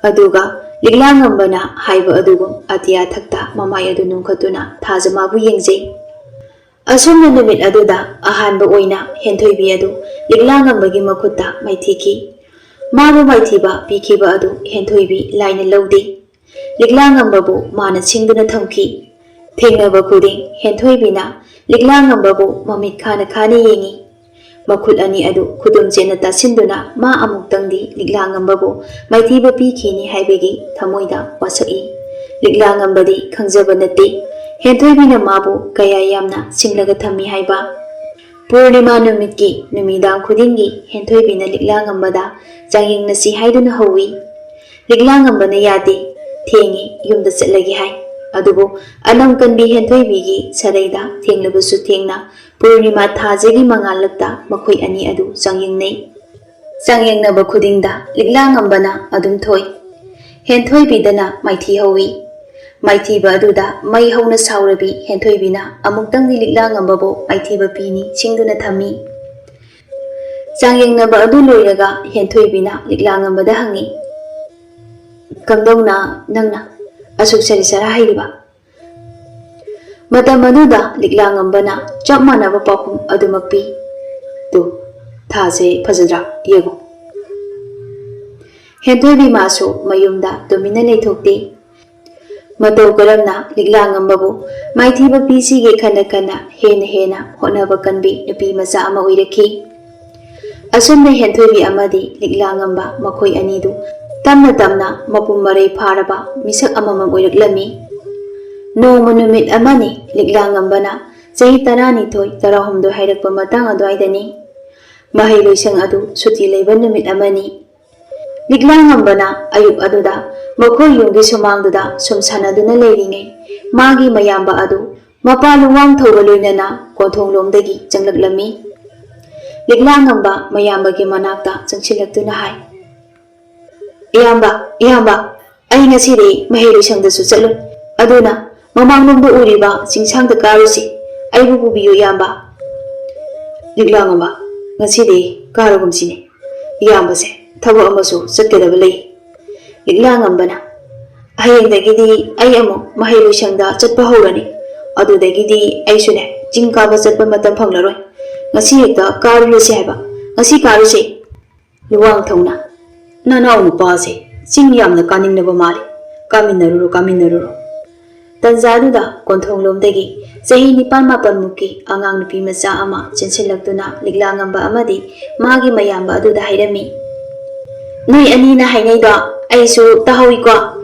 ꯑꯗꯨꯒ ꯂꯤꯛꯂꯥ ꯉꯝꯕꯅ ꯍꯥꯏꯕ ꯑꯗꯨꯒꯨꯝ ꯑꯇꯤꯌꯥ ꯊꯛꯇ ꯃꯃꯥꯏ ꯑꯗꯨ ꯅꯣꯡꯈꯠꯇꯨꯅ ꯊꯥꯖ ꯃꯥꯕꯨ ꯌꯦꯡꯖꯩ꯫ ꯑꯁꯨꯝꯅ ꯅꯨꯃꯤꯠ ꯑꯗꯨꯗ ꯑꯍꯥꯟꯕ ꯑꯣꯏꯅ ꯍꯦꯟꯊꯣꯏꯕꯤ ꯑꯗꯨ ꯂꯤꯛꯂꯥ ꯉꯝꯕꯒꯤ ꯃꯈꯨꯠꯇ ꯃꯥꯏꯊꯤꯈꯤ꯫ ꯃꯥꯕꯨ ꯃꯥꯏꯊꯤꯕ ꯄꯤꯈꯤꯕ ꯑꯗꯨ ꯍꯦꯟꯊꯣꯏꯕꯤ ꯂꯥꯏꯅ ꯂꯧꯗꯦ꯫ ꯂꯤꯛꯂꯥ ꯉꯝꯕꯕꯨ ꯃꯥꯅ ꯁꯤꯡꯗꯨꯅ ꯊꯝꯈꯤ꯫ ꯊꯦꯡꯅꯕ ꯈꯨꯗꯤꯡ ꯍꯦꯟꯊꯣꯏꯕꯤꯅ ꯂꯤꯛꯂꯥꯉꯝꯕꯕꯨ ꯃꯃꯤꯠ ꯈꯥꯅ ꯈꯥꯅ ꯌꯦꯡꯏ꯫ ꯃꯈꯨꯠ ꯑꯅꯤ ꯑꯗꯨ ꯈꯨꯗꯨꯝ ꯆꯦꯠꯅ ꯇꯥꯁꯤꯟꯗꯨꯅ ꯃꯥ ꯑꯃꯨꯛꯇꯪꯗꯤ ꯂꯤꯛꯂꯥꯉꯝꯕꯕꯨ ꯃꯥꯏꯊꯤꯕ ꯄꯤꯈꯤꯅꯤ ꯍꯥꯏꯕꯒꯤ ꯊꯃꯣꯏꯗ ꯋꯥꯁꯛꯏ꯫ ꯂꯤꯛꯂꯥꯉꯝꯕꯗꯤ ꯈꯪꯖꯕ ꯅꯠꯇꯦ, ꯍꯦꯟꯊꯣꯏꯕꯤꯅ ꯃꯥꯕꯨ ꯀꯌꯥ ꯌꯥꯝꯅ ꯁꯤꯡꯂꯒ ꯊꯝꯃꯤ ꯍꯥꯏꯕ꯫ ꯄꯨꯔꯅꯤꯃꯥ ꯅꯨꯃꯤꯠꯀꯤ ꯅꯨꯃꯤꯗꯥꯡ ꯈꯨꯗꯤꯡꯒꯤ ꯍꯦꯟꯊꯣꯏꯕꯤꯅ ꯂꯤꯛꯂꯥꯉꯝꯕꯗ ꯆꯥꯡꯌꯦꯡꯅꯁꯤ ꯍꯥꯏꯗꯨꯅ ꯍꯧꯏ꯫ ꯂꯤꯛꯂꯥꯉꯝꯕꯅ ꯌꯥꯗꯦ, ꯊꯦꯡꯉꯦ, ꯌꯨꯝꯗ ꯆꯠꯂꯒꯦ ꯍꯥꯏ꯫ ꯑꯗꯨꯕꯨ ꯑꯅꯝ ꯀꯟꯕꯤ ꯍꯦꯟꯊꯣꯏꯕꯤꯒꯤ ꯁꯔꯩꯗ ꯊꯦꯡꯂꯕꯁꯨ ꯊꯦꯡꯅ ꯄꯨꯔꯅꯤꯃꯥ ꯊꯥꯖꯒꯤ ꯃꯉꯥꯜꯂꯛꯇ ꯃꯈꯣꯏ ꯑꯅꯤ ꯑꯗꯨ ꯆꯥꯡꯌꯦꯡꯅꯩ꯫ ꯆꯥꯡꯌꯦꯡꯅꯕ ꯈꯨꯗꯤꯡꯗ ꯂꯤꯛꯂꯥꯉꯝꯕꯅ ꯑꯗꯨꯝ ꯊꯣꯏ꯫ ꯍꯦꯟꯊꯣꯏꯕꯤꯗꯅ ꯃꯥꯏꯊꯤ ꯍꯧꯏ꯫ ꯃꯥꯏꯊꯤꯕ ꯑꯗꯨꯗ ꯃꯩ ꯍꯧꯅ ꯁꯥꯎꯔꯕꯤ ꯍꯦꯟꯊꯣꯏꯕꯤꯅ ꯑꯃꯨꯛꯇꯪꯗꯤ ꯂꯤꯛꯂꯥꯉꯝꯕꯕꯨ ꯃꯥꯏꯊꯤꯕ ꯄꯤꯅꯤ ꯁꯤꯡꯗꯨꯅ ꯊꯝꯃꯤ꯫ ꯆꯥꯡꯌꯦꯡꯅꯕ ꯑꯗꯨ ꯂꯣꯏꯔꯒ ꯍꯦꯟꯊꯣꯏꯕꯤꯅ ꯂꯤꯛꯂꯥꯉꯝꯕꯗ ꯍꯪꯉꯤ, "ꯀꯝꯗꯧꯅ ꯅꯪꯅ ꯑꯁꯨꯛ ꯁꯔꯤ ꯁꯔꯥ ꯍꯩꯔꯤꯕ?" ꯃꯇꯝ ꯑꯗꯨꯗ ꯂꯤꯛꯂꯥꯉꯝꯕꯅ ꯆꯞ ꯃꯥꯟꯅꯕ ꯄꯥꯎꯈꯨꯝ ꯑꯗꯨꯃꯛ ꯄꯤ꯫ "ꯇꯨ, ꯊꯥꯁꯦ ꯐꯖꯗ꯭ꯔꯥ? ꯌꯦꯡꯉꯨ꯫" ꯍꯦꯟꯊꯣꯏꯕꯤ ꯃꯥꯁꯨ ꯃꯌꯨꯝꯗ ꯇꯨꯃꯤꯟꯅ ꯂꯩꯊꯣꯛꯇꯦ꯫ ꯃꯇꯧ ꯀꯔꯝꯅ ꯂꯤꯛꯂꯥꯉꯝꯕꯕꯨ ꯃꯥꯏꯊꯤꯕ ꯄꯤꯁꯤꯒꯦ ꯈꯟꯅ ꯈꯟꯅ ꯍꯦꯟꯅ ꯍꯦꯟꯅ ꯍꯣꯠꯅꯕ ꯀꯟꯕꯤ ꯅꯨꯄꯤ ꯃꯆꯥ ꯑꯃ ꯑꯣꯏꯔꯛꯈꯤ꯫ ꯑꯁꯨꯝꯅ ꯍꯦꯟꯊꯣꯏꯕꯤ ꯑꯃꯗꯤ ꯂꯤꯛꯂꯥꯉꯝꯕ ꯃꯈꯣꯏ ꯑꯅꯤꯗꯨ ꯇꯞꯅ ꯇꯞꯅ ꯃꯄꯨꯡ ꯃꯔꯩ ꯐꯥꯔꯕ ꯃꯤꯁꯛ ꯑꯃꯃꯝ ꯑꯣꯏꯔꯛꯂꯝꯃꯤ꯫ ꯅꯣꯡꯃ ꯅꯨꯃꯤꯠ ꯑꯃꯅꯤ, ꯂꯤꯛꯂꯥꯉꯝꯕꯅ ꯆꯍꯤ ꯇꯔꯥꯅꯤꯊꯣꯏ, ꯇꯔꯥꯍꯨꯝꯗꯣꯏ ꯍꯥꯏꯔꯛꯄ ꯃꯇꯥꯡ ꯑꯗꯨꯋꯥꯏꯗꯅꯤ꯫ ꯃꯍꯩ ꯂꯣꯏꯁꯪ ꯑꯗꯨ ꯁꯨꯇꯤ ꯂꯩꯕ ꯅꯨꯃꯤꯠ ꯑꯃꯅꯤ꯫ ꯂꯤꯛꯂꯥꯉꯝꯕꯅ ꯑꯌꯨꯛ ꯑꯗꯨꯗ ꯃꯈꯣꯏ ꯌꯨꯝꯒꯤ ꯁꯨꯃꯥꯡꯗꯨꯗ ꯁꯨꯝ ꯁꯥꯟꯅꯗꯨꯅ ꯂꯩꯔꯤꯉꯩ, ꯃꯥꯒꯤ ꯃꯌꯥꯝꯕ ꯑꯗꯨ ꯃꯄꯥ ꯂꯨꯋꯥꯡꯊꯧꯒ ꯂꯣꯏꯅꯅ ꯀꯣꯟꯊꯣꯡꯂꯣꯝꯗꯒꯤ ꯆꯪꯂꯛꯂꯝꯃꯤ꯫ ꯂꯤꯛꯂꯥꯉꯝꯕ ꯃꯌꯥꯝꯕꯒꯤ ꯃꯅꯥꯛꯇ ꯆꯪꯁꯤꯜꯂꯛꯇꯨꯅ ꯍꯥꯏ, "ꯏꯌꯥꯝꯕ, ꯏꯌꯥꯝꯕ, ꯑꯩ ꯉꯁꯤꯗꯤ ꯃꯍꯩ ꯂꯣꯏꯁꯪꯗꯁꯨ ꯆꯠꯂꯣꯏ꯫ ꯑꯗꯨꯅ ꯃꯃꯥꯡꯂꯣꯝꯗ ꯎꯔꯤꯕ ꯆꯤꯡꯁꯥꯡꯗ ꯀꯥꯔꯨꯁꯤ꯫ ꯑꯩꯕꯨ ꯄꯨꯕꯤꯌꯨ, ꯏꯌꯥꯝꯕ꯫" ꯂꯤꯛꯂꯥꯉꯝꯕ, "ꯉꯁꯤꯗꯤ ꯀꯥꯔꯒꯨꯝꯁꯤꯅꯦ꯫ ꯏꯌꯥꯝꯕꯁꯦ ꯊꯕꯛ ꯑꯃꯁꯨ ꯆꯠꯀꯗꯕ ꯂꯩ꯫" ꯂꯤꯛꯂꯥꯉꯝꯕꯅ, "ꯍꯌꯦꯡꯗꯒꯤꯗꯤ ꯑꯩ ꯑꯃꯨꯛ ꯃꯍꯩ ꯂꯣꯏꯁꯪꯗ ꯆꯠꯄ ꯍꯧꯔꯅꯤ꯫ ꯑꯗꯨꯗꯒꯤꯗꯤ ꯑꯩꯁꯨꯅꯦ ꯆꯤꯡ ꯀꯥꯕ ꯆꯠꯄ ꯃꯇꯝ ꯐꯪꯂꯔꯣꯏ꯫ ꯉꯁꯤ ꯍꯦꯛꯇ ꯀꯥꯔꯨꯔꯁꯤ ꯍꯥꯏꯕ꯫ ꯉꯁꯤ ꯀꯥꯔꯨꯁꯦ꯫" ꯂꯨꯋꯥꯡꯊꯧꯅ, "ꯅꯅꯥꯎ ꯅꯨꯄꯥꯁꯦ ꯆꯤꯡ ꯌꯥꯝꯅ ꯀꯥꯅꯤꯡꯅꯕ ꯃꯥꯜꯂꯤ꯫ ꯀꯥꯃꯤꯟꯅꯔꯨꯔꯣ, ꯀꯥꯃꯤꯟꯅꯔꯨꯔꯣ꯫" ꯇꯟꯖꯥꯗꯨꯗ ꯀꯣꯟꯊꯣꯡꯂꯣꯝꯗꯒꯤ ꯆꯍꯤ ꯅꯤꯄꯥꯟ ꯃꯥꯄꯟꯃꯨꯛꯀꯤ ꯑꯉꯥꯡ ꯅꯨꯄꯤ ꯃꯆꯥ ꯑꯃ ꯆꯦꯟꯁꯤꯜꯂꯛꯇꯨꯅ ꯂꯤꯛꯂꯥꯉꯝꯕ ꯑꯃꯗꯤ ꯃꯥꯒꯤ ꯃꯌꯥꯝꯕ ꯑꯗꯨꯗ ꯍꯥꯏꯔꯝꯃꯤ, "ꯅꯣꯏ ꯑꯅꯤꯅ ꯍꯥꯏꯅꯩꯗꯣ ꯑꯩꯁꯨ ꯇꯥꯍꯧꯏꯀꯣ,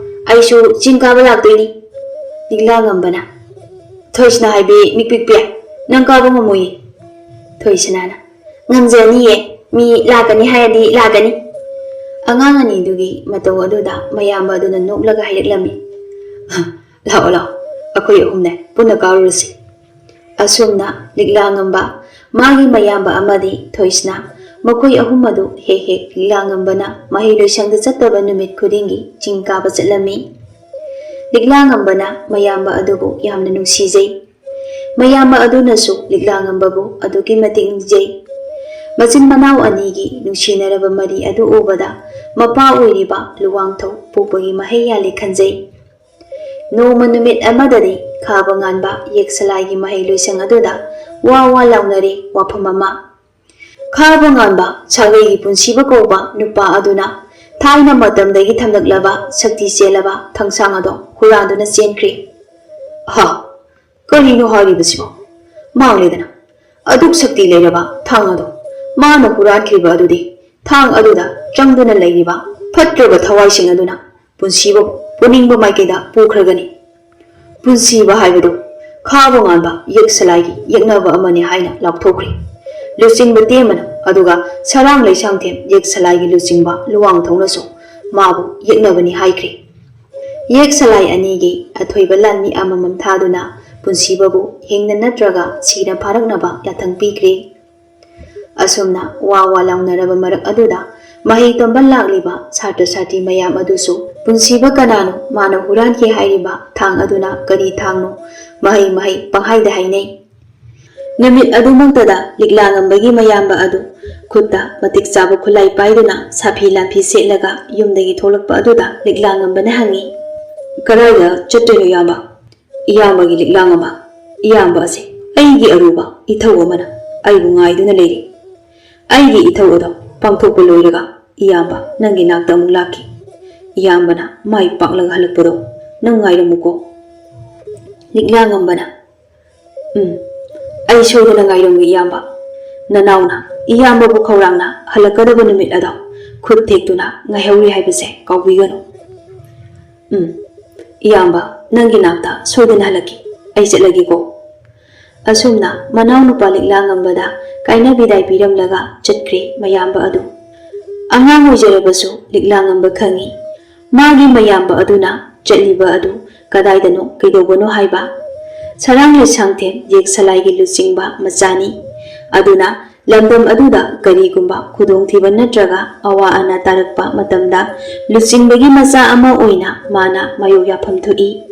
ꯑꯩꯁꯨ ꯆꯤꯡ ꯀꯥꯕ ꯂꯥꯛꯇꯣꯏꯅꯤ꯫" ꯂꯤꯛꯂꯥꯉꯝꯕꯅ, "ꯊꯣꯏꯁꯅꯥ ꯍꯥꯏꯕꯤ ꯃꯤꯛ ꯄꯤꯛꯄꯤ, ꯅꯪ ꯀꯥꯕ ꯉꯝꯃꯣꯏꯌꯦ꯫" ꯊꯣꯏꯁꯅꯥꯅ, "ꯉꯝꯖꯅꯤꯌꯦ, ꯃꯤ ꯂꯥꯛꯀꯅꯤ ꯍꯥꯏꯔꯗꯤ ꯂꯥꯛꯀꯅꯤ꯫" ꯑꯉꯥꯡ ꯑꯅꯤꯗꯨꯒꯤ ꯃꯇꯧ ꯑꯗꯨꯗ ꯃꯌꯥꯝꯕ ꯑꯗꯨꯅ ꯅꯣꯛꯂꯒ ꯍꯥꯏꯔꯛꯂꯝꯃꯤ, "ꯂꯥꯛꯑꯣ ꯂꯥꯛꯑꯣ, ꯑꯩꯈꯣꯏ ꯑꯍꯨꯝꯅꯦ ꯄꯨꯟꯅ ꯀꯥꯔꯨꯔꯁꯤ꯫" ꯑꯁꯨꯝꯅ ꯂꯤꯛꯂꯥꯉꯝꯕ, ꯃꯥꯒꯤ ꯃꯌꯥꯝꯕ ꯑꯃꯗꯤ ꯊꯣꯏꯁꯅꯥ, ꯃꯈꯣꯏ ꯑꯍꯨꯝ ꯑꯗꯨ ꯍꯦꯛ ꯍꯦꯛ ꯂꯤꯛꯂꯥꯉꯝꯕꯅ ꯃꯍꯩ ꯂꯣꯏꯁꯪꯗ ꯆꯠꯇꯕ ꯅꯨꯃꯤꯠ ꯈꯨꯗꯤꯡꯒꯤ ꯆꯤꯡ ꯀꯥꯕ ꯆꯠꯂꯝꯃꯤ꯫ ꯂꯤꯛꯂꯥꯉꯝꯕꯅ ꯃꯌꯥꯝꯕ ꯑꯗꯨꯕꯨ ꯌꯥꯝꯅ ꯅꯨꯡꯁꯤꯖꯩ꯫ ꯃꯌꯥꯝꯕ ꯑꯗꯨꯅꯁꯨ ꯂꯤꯛꯂꯥꯉꯝꯕꯕꯨ ꯑꯗꯨꯛꯀꯤ ꯃꯇꯤꯛ ꯅꯤꯡꯖꯩ꯫ ꯃꯆꯤꯟ ꯃꯅꯥꯎ ꯑꯅꯤꯒꯤ ꯅꯨꯡꯁꯤꯅꯔꯕ ꯃꯔꯤ ꯑꯗꯨ ꯎꯕꯗ ꯃꯄꯥ ꯑꯣꯏꯔꯤꯕ ꯂꯨꯋꯥꯡꯊꯧ ꯄꯣꯛꯄꯒꯤ ꯃꯍꯩ ꯌꯥꯜꯂꯦ ꯈꯟꯖꯩ꯫ ꯅꯣꯡꯃ ꯅꯨꯃꯤꯠ ꯑꯃꯗꯗꯤ ꯈꯥꯕ ꯉꯥꯟꯕ ꯌꯦꯛꯁꯂꯥꯏꯒꯤ ꯃꯍꯩ ꯂꯣꯏꯁꯪ ꯑꯗꯨꯗ ꯋꯥ ꯋꯥ ꯂꯥꯎꯅꯔꯦ ꯋꯥꯐꯝ ꯑꯃ꯫ ꯈꯥꯕ ꯉꯥꯟꯕ ꯁꯥꯒꯩꯒꯤ ꯄꯨꯟꯁꯤꯕ ꯀꯧꯕ ꯅꯨꯄꯥ ꯑꯗꯨꯅ ꯊꯥꯏꯅ ꯃꯇꯝꯗꯒꯤ ꯊꯝꯂꯛꯂꯕ ꯁꯛꯇꯤ ꯆꯦꯜꯂꯕ ꯊꯥꯡꯁꯥꯡ ꯑꯗꯣ ꯍꯨꯔꯥꯟꯗꯨꯅ ꯆꯦꯟꯈ꯭ꯔꯦ꯫ ꯍꯥ, ꯀꯔꯤꯅꯣ ꯍꯥꯏꯔꯤꯕꯁꯤꯕꯣ? ꯃꯥꯡꯂꯦꯗꯅ꯫ ꯑꯗꯨꯛ ꯁꯛꯇꯤ ꯂꯩꯔꯕ ꯊꯥꯡ ꯑꯗꯣ ꯃꯥꯅ ꯍꯨꯔꯥꯟꯈ꯭ꯔꯤꯕ ꯑꯗꯨꯗꯤ ꯊꯥꯡ ꯑꯗꯨꯗ ꯆꯪꯗꯨꯅ ꯂꯩꯔꯤꯕ ꯐꯠꯇ꯭ꯔꯕ ꯊꯋꯥꯏꯁꯤꯡ ꯑꯗꯨꯅ ꯄꯨꯟꯁꯤꯕꯕꯨ ꯄꯨꯅꯤꯡꯕ ꯃꯥꯏꯀꯩꯗ ꯄꯨꯈ꯭ꯔꯒꯅꯤ꯫ ꯄꯨꯟꯁꯤꯕ ꯍꯥꯏꯕꯗꯨ ꯈꯥꯕ ꯉꯥꯟꯕ ꯌꯦꯛꯁꯂꯥꯏꯒꯤ ꯌꯦꯛꯅꯕ ꯑꯃꯅꯤ ꯍꯥꯏꯅ ꯂꯥꯎꯊꯣꯛꯈ꯭ꯔꯦ ꯂꯨꯆꯤꯡꯕ ꯇꯦꯝꯕꯅ, ꯑꯗꯨꯒ ꯁꯔꯥꯡ ꯂꯩꯁꯥꯡꯊꯦꯝ ꯌꯦꯛꯁꯂꯥꯏꯒꯤ ꯂꯨꯆꯤꯡꯕ ꯂꯨꯋꯥꯡꯊꯧꯅꯁꯨ ꯃꯥꯕꯨ ꯌꯦꯛꯅꯕꯅꯤ ꯍꯥꯏꯈ꯭ꯔꯦ꯫ ꯌꯦꯛ ꯁꯂꯥꯏ ꯑꯅꯤꯒꯤ ꯑꯊꯣꯏꯕ ꯂꯥꯟꯃꯤ ꯑꯃꯃꯝ ꯊꯥꯗꯨꯅ ꯄꯨꯟꯁꯤꯕꯕꯨ ꯍꯤꯡꯅ ꯅꯠꯇ꯭ꯔꯒ ꯁꯤꯅ ꯐꯥꯔꯛꯅꯕ ꯌꯥꯊꯪ ꯄꯤꯈ꯭ꯔꯦ꯫ ꯑꯁꯨꯝꯅ ꯋꯥ ꯋꯥ ꯂꯥꯎꯅꯔꯕ ꯃꯔꯛ ꯑꯗꯨꯗ ꯃꯍꯩ ꯇꯝꯕ ꯂꯥꯛꯂꯤꯕ ꯁꯥꯇ꯭ꯔ ꯁꯥꯇ꯭ꯔꯤ ꯃꯌꯥꯝ ꯑꯗꯨꯁꯨ ꯄꯨꯟꯁꯤꯕ ꯀꯅꯥꯅꯣ, ꯃꯥꯅ ꯍꯨꯔꯥꯟꯈꯤ ꯍꯥꯏꯔꯤꯕ ꯊꯥꯡ ꯑꯗꯨꯅ ꯀꯔꯤ ꯊꯥꯡꯅꯣ, ꯃꯍꯩ ꯃꯍꯩ ꯄꯪꯍꯥꯏꯗ ꯍꯥꯏꯅꯩ꯫ ꯅꯨꯃꯤꯠ ꯑꯗꯨꯃꯛꯇꯗ ꯂꯤꯛꯂꯥꯉꯝꯕꯒꯤ ꯃꯌꯥꯝꯕ ꯑꯗꯨ ꯈꯨꯠꯇ ꯃꯇꯤꯛ ꯆꯥꯕ ꯈꯨꯠꯂꯥꯏ ꯄꯥꯏꯗꯨꯅ ꯁꯥꯐꯤ ꯂꯥꯟꯐꯤ ꯁꯦꯠꯂꯒ ꯌꯨꯝꯗꯒꯤ ꯊꯣꯛꯂꯛꯄ ꯑꯗꯨꯗ ꯂꯤꯛꯂꯥꯉꯝꯕꯅ ꯍꯪꯉꯤ, "ꯀꯗꯥꯏꯗ ꯆꯠꯇꯣꯏꯅꯣ ꯏꯌꯥꯝꯕ?" "ꯏꯌꯥꯝꯕꯒꯤ ꯂꯤꯛꯂꯥꯉꯝꯕ, ꯏꯌꯥꯝꯕ ꯑꯁꯦ ꯑꯩꯒꯤ ꯑꯔꯨꯕ ꯏꯊꯧ ꯑꯃꯅ ꯑꯩꯕꯨ ꯉꯥꯏꯗꯨꯅ ꯂꯩꯔꯤ꯫ ꯑꯩꯒꯤ ꯏꯊꯧ ꯑꯗꯣ ꯄꯥꯡꯊꯣꯛꯄ ꯂꯣꯏꯔꯒ ꯏꯌꯥꯝꯕ ꯅꯪꯒꯤ ꯅꯥꯛꯇ ꯑꯃꯨꯛ ꯂꯥꯛꯀꯦ꯫ ꯏꯌꯥꯝꯕꯅ ꯃꯥꯏ ꯄꯥꯛꯂꯒ ꯍꯜꯂꯛꯄꯗꯣ ꯅꯪ ꯉꯥꯏꯔꯝꯃꯨꯀꯣ꯫" ꯂꯤꯛꯂꯥꯉꯝꯕꯅ, "ꯎꯝ, ꯑꯩ ꯁꯣꯏꯗꯅ ꯉꯥꯏꯔꯝꯒꯦ, ꯏꯌꯥꯝꯕ꯫ ꯅꯅꯥꯎꯅ ꯏꯌꯥꯝꯕꯕꯨ ꯈꯧꯔꯥꯡꯅ ꯍꯜꯂꯛꯀꯗꯕ ꯅꯨꯃꯤꯠ ꯑꯗꯣ ꯈꯨꯠ ꯊꯦꯛꯇꯨꯅ ꯉꯥꯏꯍꯧꯔꯤ ꯍꯥꯏꯕꯁꯦ ꯀꯥꯎꯕꯤꯒꯅꯨ꯫ ꯎꯝ, ꯏꯌꯥꯝꯕ, ꯅꯪꯒꯤ ꯅꯥꯛꯇ ꯁꯣꯏꯗꯅ ꯍꯜꯂꯛꯀꯦ꯫ ꯑꯩ ꯆꯠꯂꯒꯦꯀꯣ꯫" ꯑꯁꯨꯝꯅ ꯃꯅꯥꯎꯅꯨꯄꯥ ꯂꯤꯛꯂꯥꯉꯝꯕꯗ ꯀꯥꯏꯅ ꯕꯤꯗꯥꯏ ꯄꯤꯔꯝꯂꯒ ꯆꯠꯈ꯭ꯔꯦ ꯃꯌꯥꯝꯕ ꯑꯗꯨ꯫ ꯑꯉꯥꯡ ꯑꯣꯏꯖꯔꯕꯁꯨ ꯂꯤꯛꯂꯥꯉꯝꯕ ꯈꯪꯏ, ꯃꯥꯒꯤ ꯃꯌꯥꯝꯕ ꯑꯗꯨꯅ ꯆꯠꯂꯤꯕ ꯑꯗꯨ ꯀꯗꯥꯏꯗꯅꯣ, ꯀꯩꯗꯧꯕꯅꯣ ꯍꯥꯏꯕ꯫ ꯁꯔꯥꯡ ꯂꯩꯁꯥꯡꯊꯦꯝ ꯌꯦꯛ ꯁꯂꯥꯏꯒꯤ ꯂꯨꯆꯤꯡꯕ ꯃꯆꯥꯅꯤ꯫ ꯑꯗꯨꯅ ꯂꯝꯗꯝ ꯑꯗꯨꯗ ꯀꯔꯤꯒꯨꯝꯕ ꯈꯨꯗꯣꯡꯊꯤꯕ ꯅꯠꯇ꯭ꯔꯒ ꯑꯋꯥ ꯑꯅꯥ ꯇꯥꯔꯛꯄ ꯃꯇꯝꯗ ꯂꯨꯆꯤꯡꯕꯒꯤ ꯃꯆꯥ ꯑꯃ ꯑꯣꯏꯅ ꯃꯥꯅ ꯃꯥꯌꯣꯛ ꯌꯥꯐꯝ ꯊꯣꯛꯏ꯫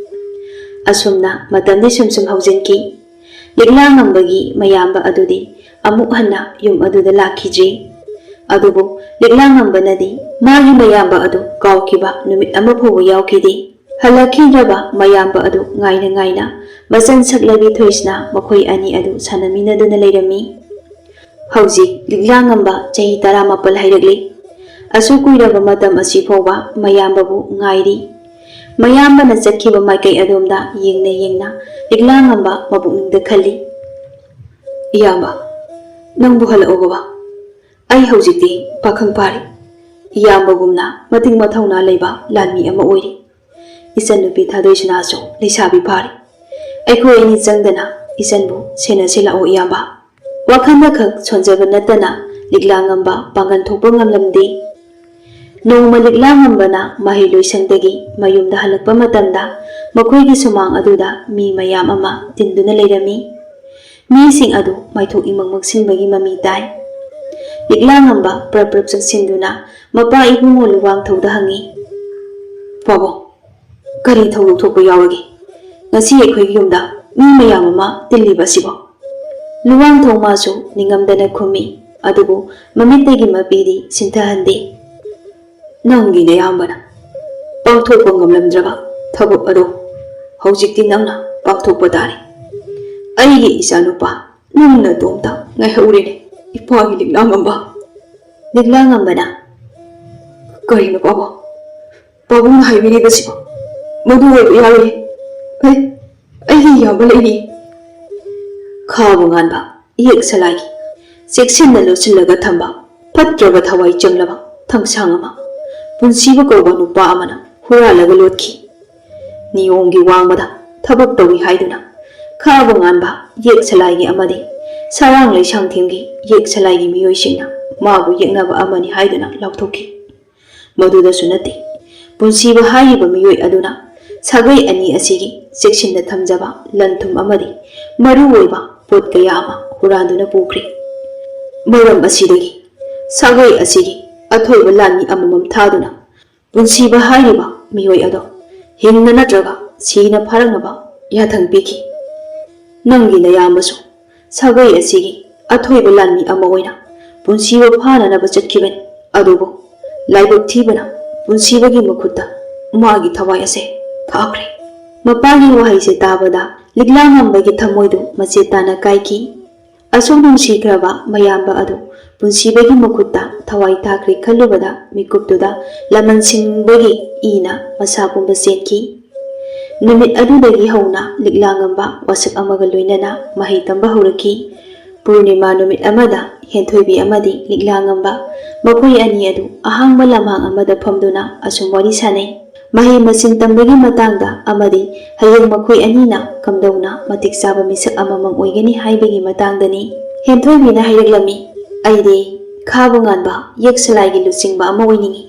ꯑꯁꯨꯝꯅ ꯃꯇꯝꯗꯤ ꯁꯨꯝ ꯁꯨꯝ ꯍꯧꯖꯤꯟꯈꯤ꯫ ꯂꯤꯛꯂꯥꯉꯝꯕꯒꯤ ꯃꯌꯥꯝꯕ ꯑꯗꯨꯗꯤ ꯑꯃꯨꯛ ꯍꯟꯅ ꯌꯨꯝ ꯑꯗꯨꯗ ꯂꯥꯛꯈꯤꯗ꯭ꯔꯤ꯫ ꯑꯗꯨꯕꯨ ꯂꯤꯛꯂꯥꯉꯝꯕꯅꯗꯤ ꯃꯥꯒꯤ ꯃꯌꯥꯝꯕ ꯑꯗꯨ ꯀꯥꯎꯈꯤꯕ ꯅꯨꯃꯤꯠ ꯑꯃ ꯐꯥꯎꯕ ꯌꯥꯎꯈꯤꯗꯦ꯫ ꯍꯜꯂꯛꯈꯤꯗ꯭ꯔꯕ ꯃꯌꯥꯝꯕ ꯑꯗꯨ ꯉꯥꯏꯅ ꯉꯥꯏꯅ ꯃꯆꯟ ꯁꯛꯂꯕꯤ ꯊꯣꯏꯁꯅꯥ ꯃꯈꯣꯏ ꯑꯅꯤ ꯑꯗꯨ ꯁꯥꯟꯅꯃꯤꯟꯅꯗꯨꯅ ꯂꯩꯔꯝꯃꯤ꯫ ꯍꯧꯖꯤꯛ ꯂꯤꯛꯂꯥꯉꯝꯕ ꯆꯍꯤ ꯇꯔꯥꯃꯥꯄꯜ ꯍꯥꯏꯔꯛꯂꯤ꯫ ꯑꯁꯨꯛ ꯀꯨꯏꯔꯕ ꯃꯇꯝ ꯑꯁꯤ ꯐꯥꯎꯕ ꯃꯌꯥꯝꯕꯕꯨ ꯉꯥꯏꯔꯤ꯫ ꯃꯌꯥꯝꯕꯅ ꯆꯠꯈꯤꯕ ꯃꯥꯏꯀꯩ ꯑꯗꯣꯝꯗ ꯌꯦꯡꯅ ꯌꯦꯡꯅ ꯂꯤꯛꯂꯥꯉꯝꯕ ꯃꯄꯨꯛꯅꯤꯡꯗ ꯈꯜꯂꯤ, "ꯏꯌꯥꯝꯕ, ꯅꯪꯕꯨ ꯍꯜꯂꯛꯑꯣ ꯕꯕꯥ꯫ ꯑꯩ ꯍꯧꯖꯤꯛꯇꯤ ꯄꯥꯈꯪ ꯐꯥꯔꯦ꯫ ꯏꯌꯥꯝꯕꯒꯨꯝꯅ ꯃꯇꯤꯛ ꯃꯊꯧꯅꯥ ꯂꯩꯕ ꯂꯥꯟꯃꯤ ꯑꯃ ꯑꯣꯏꯔꯦ꯫ ꯏꯆꯟꯅꯨꯄꯤ ꯊꯥꯗꯣꯏꯁꯅꯥꯁꯨ ꯂꯩꯁꯥꯕꯤ ꯐꯥꯔꯦ꯫ ꯑꯩꯈꯣꯏ ꯑꯅꯤ ꯆꯪꯗꯅ ꯏꯆꯟꯕꯨ ꯁꯦꯟꯅꯁꯤ ꯂꯥꯛꯑꯣ ꯏꯌꯥꯝꯕ꯫" ꯋꯥꯈꯜꯗ ꯈꯛ ꯁꯣꯟꯖꯕ ꯅꯠꯇꯅ ꯂꯤꯛꯂꯥꯉꯝꯕ ꯄꯥꯡꯒꯜ ꯊꯣꯛꯄ ꯉꯝꯂꯝꯗꯦ꯫ ꯅꯣꯡꯃ ꯂꯤꯛꯂꯥꯉꯝꯕꯅ ꯃꯍꯩ ꯂꯣꯏꯁꯪꯗꯒꯤ ꯃꯌꯨꯝꯗ ꯍꯜꯂꯛꯄ ꯃꯇꯝꯗ ꯃꯈꯣꯏꯒꯤ ꯁꯨꯃꯥꯡ ꯑꯗꯨꯗ ꯃꯤ ꯃꯌꯥꯝ ꯑꯃ ꯇꯤꯟꯗꯨꯅ ꯂꯩꯔꯝꯃꯤ꯫ ꯃꯤꯁꯤꯡ ꯑꯗꯨ ꯃꯥꯏꯊꯣꯛ ꯏꯃꯪ ꯃꯛꯁꯤꯟꯕꯒꯤ ꯃꯃꯤ ꯇꯥꯏ꯫ ꯂꯤꯛꯂꯥꯉꯝꯕ ꯄ꯭ꯔꯞ ꯄ꯭ꯔꯞ ꯆꯪꯁꯤꯟꯗꯨꯅ ꯃꯄꯥ ꯏꯕꯨꯡꯉꯣ ꯂꯨꯋꯥꯡꯊꯧꯗ ꯍꯪꯉꯤ, "ꯄꯥꯕꯨꯡ, ꯀꯔꯤ ꯊꯧꯗꯣꯛ ꯊꯣꯛꯄ ꯌꯥꯎꯔꯒꯦ? ꯉꯁꯤ ꯑꯩꯈꯣꯏꯒꯤ ꯌꯨꯝꯗ ꯃꯤ ꯃꯌꯥꯝ ꯑꯃ ꯇꯤꯜꯂꯤꯕ ꯑꯁꯤꯕꯣ?" ꯂꯨꯋꯥꯡꯊꯧ ꯃꯥꯁꯨ ꯅꯤꯡꯉꯝꯗꯅ ꯈꯨꯝꯃꯤ, ꯑꯗꯨꯕꯨ ꯃꯃꯤꯠꯇꯒꯤ ꯃꯄꯤꯗꯤ ꯁꯤꯟꯊꯍꯟꯗꯦ꯫ "ꯅꯪꯒꯤ ꯅꯌꯥꯝꯕꯅ ꯄꯥꯡꯊꯣꯛꯄ ꯉꯝꯂꯝꯗ꯭ꯔꯕ ꯊꯕꯛ ꯑꯗꯣ ꯍꯧꯖꯤꯛꯇꯤ ꯅꯪꯅ ꯄꯥꯡꯊꯣꯛꯄ ꯇꯥꯔꯦ꯫ ꯑꯩꯒꯤ ꯏꯆꯥꯅꯨꯄꯥ, ꯅꯪ ꯅꯇꯣꯝꯇ ꯉꯥꯏꯍꯧꯔꯦꯅꯦ, ꯏꯄꯥꯒꯤ ꯂꯤꯛꯂꯥꯉꯝꯕ꯫" ꯂꯤꯛꯂꯥꯉꯝꯕꯅ, "ꯀꯔꯤꯅꯣ ꯄꯥꯕꯨꯡ? ꯄꯥꯕꯨꯡꯅ ꯍꯥꯏꯕꯤꯔꯤꯕꯁꯤꯕꯣ? ꯃꯗꯨ ꯑꯣꯏꯕ ꯌꯥꯔꯣꯏꯌꯦ꯫ ꯑꯩ, ꯑꯩꯒꯤ ꯏꯌꯥꯝꯕ ꯂꯩꯔꯤ꯫ ꯈꯥꯕ ꯉꯥꯟꯕ ꯌꯦꯛ ꯁꯂꯥꯏꯒꯤ ꯆꯦꯛꯁꯤꯟꯅ ꯂꯣꯠꯁꯤꯜꯂꯒ ꯊꯝꯕ ꯐꯠꯇ꯭ꯔꯕ ꯊꯋꯥꯏ ꯆꯪꯂꯕ ꯊꯥꯡꯁꯥꯡ ꯑꯃ ꯄꯨꯟꯁꯤꯕ ꯀꯧꯕ ꯅꯨꯄꯥ ꯑꯃꯅ ꯍꯨꯔꯥꯜꯂꯒ ꯂꯣꯠꯈꯤ꯫ ꯅꯤꯌꯣꯝꯒꯤ ꯋꯥꯡꯃꯗ ꯊꯕꯛ ꯇꯧꯏ ꯍꯥꯏꯗꯨꯅ ꯈꯥꯕ ꯉꯥꯟꯕ ꯌꯦꯛ ꯁꯂꯥꯏꯒꯤ ꯑꯃꯗꯤ ꯁꯔꯥꯡ ꯂꯩꯁꯥꯡꯊꯦꯝꯒꯤ ꯌꯦꯛ ꯁꯂꯥꯏꯒꯤ ꯃꯤꯑꯣꯏꯁꯤꯡꯅ ꯃꯥꯕꯨ ꯌꯦꯛꯅꯕ ꯑꯃꯅꯤ ꯍꯥꯏꯗꯨꯅ ꯂꯥꯎꯊꯣꯛꯈꯤ꯫ ꯃꯗꯨꯗꯁꯨ ꯅꯠꯇꯦ, ꯄꯨꯟꯁꯤꯕ ꯍꯥꯏꯔꯤꯕ ꯃꯤꯑꯣꯏ ꯑꯗꯨꯅ ꯁꯥꯒꯩ ꯑꯅꯤ ꯑꯁꯤꯒꯤ ꯆꯦꯛꯁꯤꯟꯅ ꯊꯝꯖꯕ ꯂꯟ ꯊꯨꯝ ꯑꯃꯗꯤ ꯃꯔꯨꯑꯣꯏꯕ ꯄꯣꯠ ꯀꯌꯥ ꯑꯃ ꯍꯨꯔꯥꯟꯗꯨꯅ ꯄꯨꯈ꯭ꯔꯦ꯫ ꯃꯔꯝ ꯑꯁꯤꯗꯒꯤ ꯁꯥꯒꯩ ꯑꯁꯤꯒꯤ ꯑꯊꯣꯏꯕ ꯂꯥꯟꯃꯤ ꯑꯃꯃꯝ ꯊꯥꯗꯨꯅ ꯄꯨꯟꯁꯤꯕ ꯍꯥꯏꯔꯤꯕ ꯃꯤꯑꯣꯏ ꯑꯗꯣ ꯍꯤꯡꯅ ꯅꯠꯇ꯭ꯔꯒ ꯁꯤꯅ ꯐꯥꯔꯛꯅꯕ ꯌꯥꯊꯪ ꯄꯤꯈꯤ꯫ ꯅꯪꯒꯤ ꯅꯌꯥꯝꯕꯁꯨ ꯁꯥꯒꯩ ꯑꯁꯤꯒꯤ ꯑꯊꯣꯏꯕ ꯂꯥꯟꯃꯤ ꯑꯃ ꯑꯣꯏꯅ ꯄꯨꯟꯁꯤꯕ ꯐꯥꯅꯅꯕ ꯆꯠꯈꯤꯕꯅꯤ꯫ ꯑꯗꯨꯕꯨ ꯂꯥꯏꯕꯛ ꯊꯤꯕꯅ ꯄꯨꯟꯁꯤꯕꯒꯤ ꯃꯈꯨꯠꯇ ꯃꯥꯒꯤ ꯊꯋꯥꯏ ꯑꯁꯦ ꯊꯥꯈ꯭ꯔꯦ꯫ ꯃꯄꯥꯒꯤ ꯋꯥꯍꯩꯁꯦ ꯇꯥꯕꯗ ꯂꯤꯛꯂꯥ ꯉꯝꯕꯒꯤ ꯊꯃꯣꯏꯗꯨ ꯃꯆꯦꯠ ꯇꯥꯅ ꯀꯥꯏꯈꯤ꯫ ꯑꯁꯨꯛ ꯅꯨꯡꯁꯤꯈ꯭ꯔꯕ ꯃꯌꯥꯝꯕ ꯑꯗꯨ ꯄꯨꯟꯁꯤꯕꯒꯤ ꯃꯈꯨꯠꯇ ꯊꯋꯥꯏ ꯊꯥꯈ꯭ꯔꯦ ꯈꯜꯂꯨꯕꯗ ꯃꯤꯀꯨꯞꯇꯨꯗ ꯂꯃꯟ ꯁꯤꯡꯕꯒꯤ ꯏꯅ ꯃꯁꯥ ꯄꯨꯝꯕ ꯆꯦꯟꯈꯤ꯫ ꯅꯨꯃꯤꯠ ꯑꯗꯨꯗꯒꯤ ꯍꯧꯅ ꯂꯤꯛꯂꯥ ꯉꯝꯕ ꯋꯥꯁꯛ ꯑꯃꯒ ꯂꯣꯏꯅꯅ ꯃꯍꯩ ꯇꯝꯕ ꯍꯧꯔꯛꯈꯤ꯫ ꯄꯨꯔꯅꯤꯃꯥ ꯅꯨꯃꯤꯠ ꯑꯃꯗ ꯍꯦꯟꯊꯣꯏꯕꯤ ꯑꯃꯗꯤ ꯂꯤꯛꯂꯥ ꯉꯝꯕ ꯃꯈꯣꯏ ꯑꯅꯤ ꯑꯗꯨ ꯑꯍꯥꯡꯕ ꯂꯝꯍꯥꯡ ꯑꯃꯗ ꯐꯝꯗꯨꯅ ꯑꯁꯨꯝ ꯋꯥꯔꯤ ꯁꯥꯅꯩ꯫ ꯃꯍꯩ ꯃꯁꯤꯡ ꯇꯝꯕꯒꯤ ꯃꯇꯥꯡꯗ ꯑꯃꯗꯤ ꯍꯌꯦꯡ ꯃꯈꯣꯏ ꯑꯅꯤꯅ ꯀꯝꯗꯧꯅ ꯃꯇꯤꯛ ꯆꯥꯕ ꯃꯤꯁꯛ ꯑꯃꯃꯝ ꯑꯣꯏꯒꯅꯤ ꯍꯥꯏꯕꯒꯤ ꯃꯇꯥꯡꯗꯅꯤ꯫ ꯍꯦꯟꯊꯣꯏꯕꯤꯅ ꯍꯥꯏꯔꯛꯂꯝꯃꯤ, "ꯑꯩꯗꯤ ꯈꯥꯕ ꯉꯥꯟꯕ ꯌꯦꯛ ꯁꯂꯥꯏꯒꯤ ꯂꯨꯆꯤꯡꯕ ꯑꯃ ꯑꯣꯏꯅꯤꯡꯏ꯫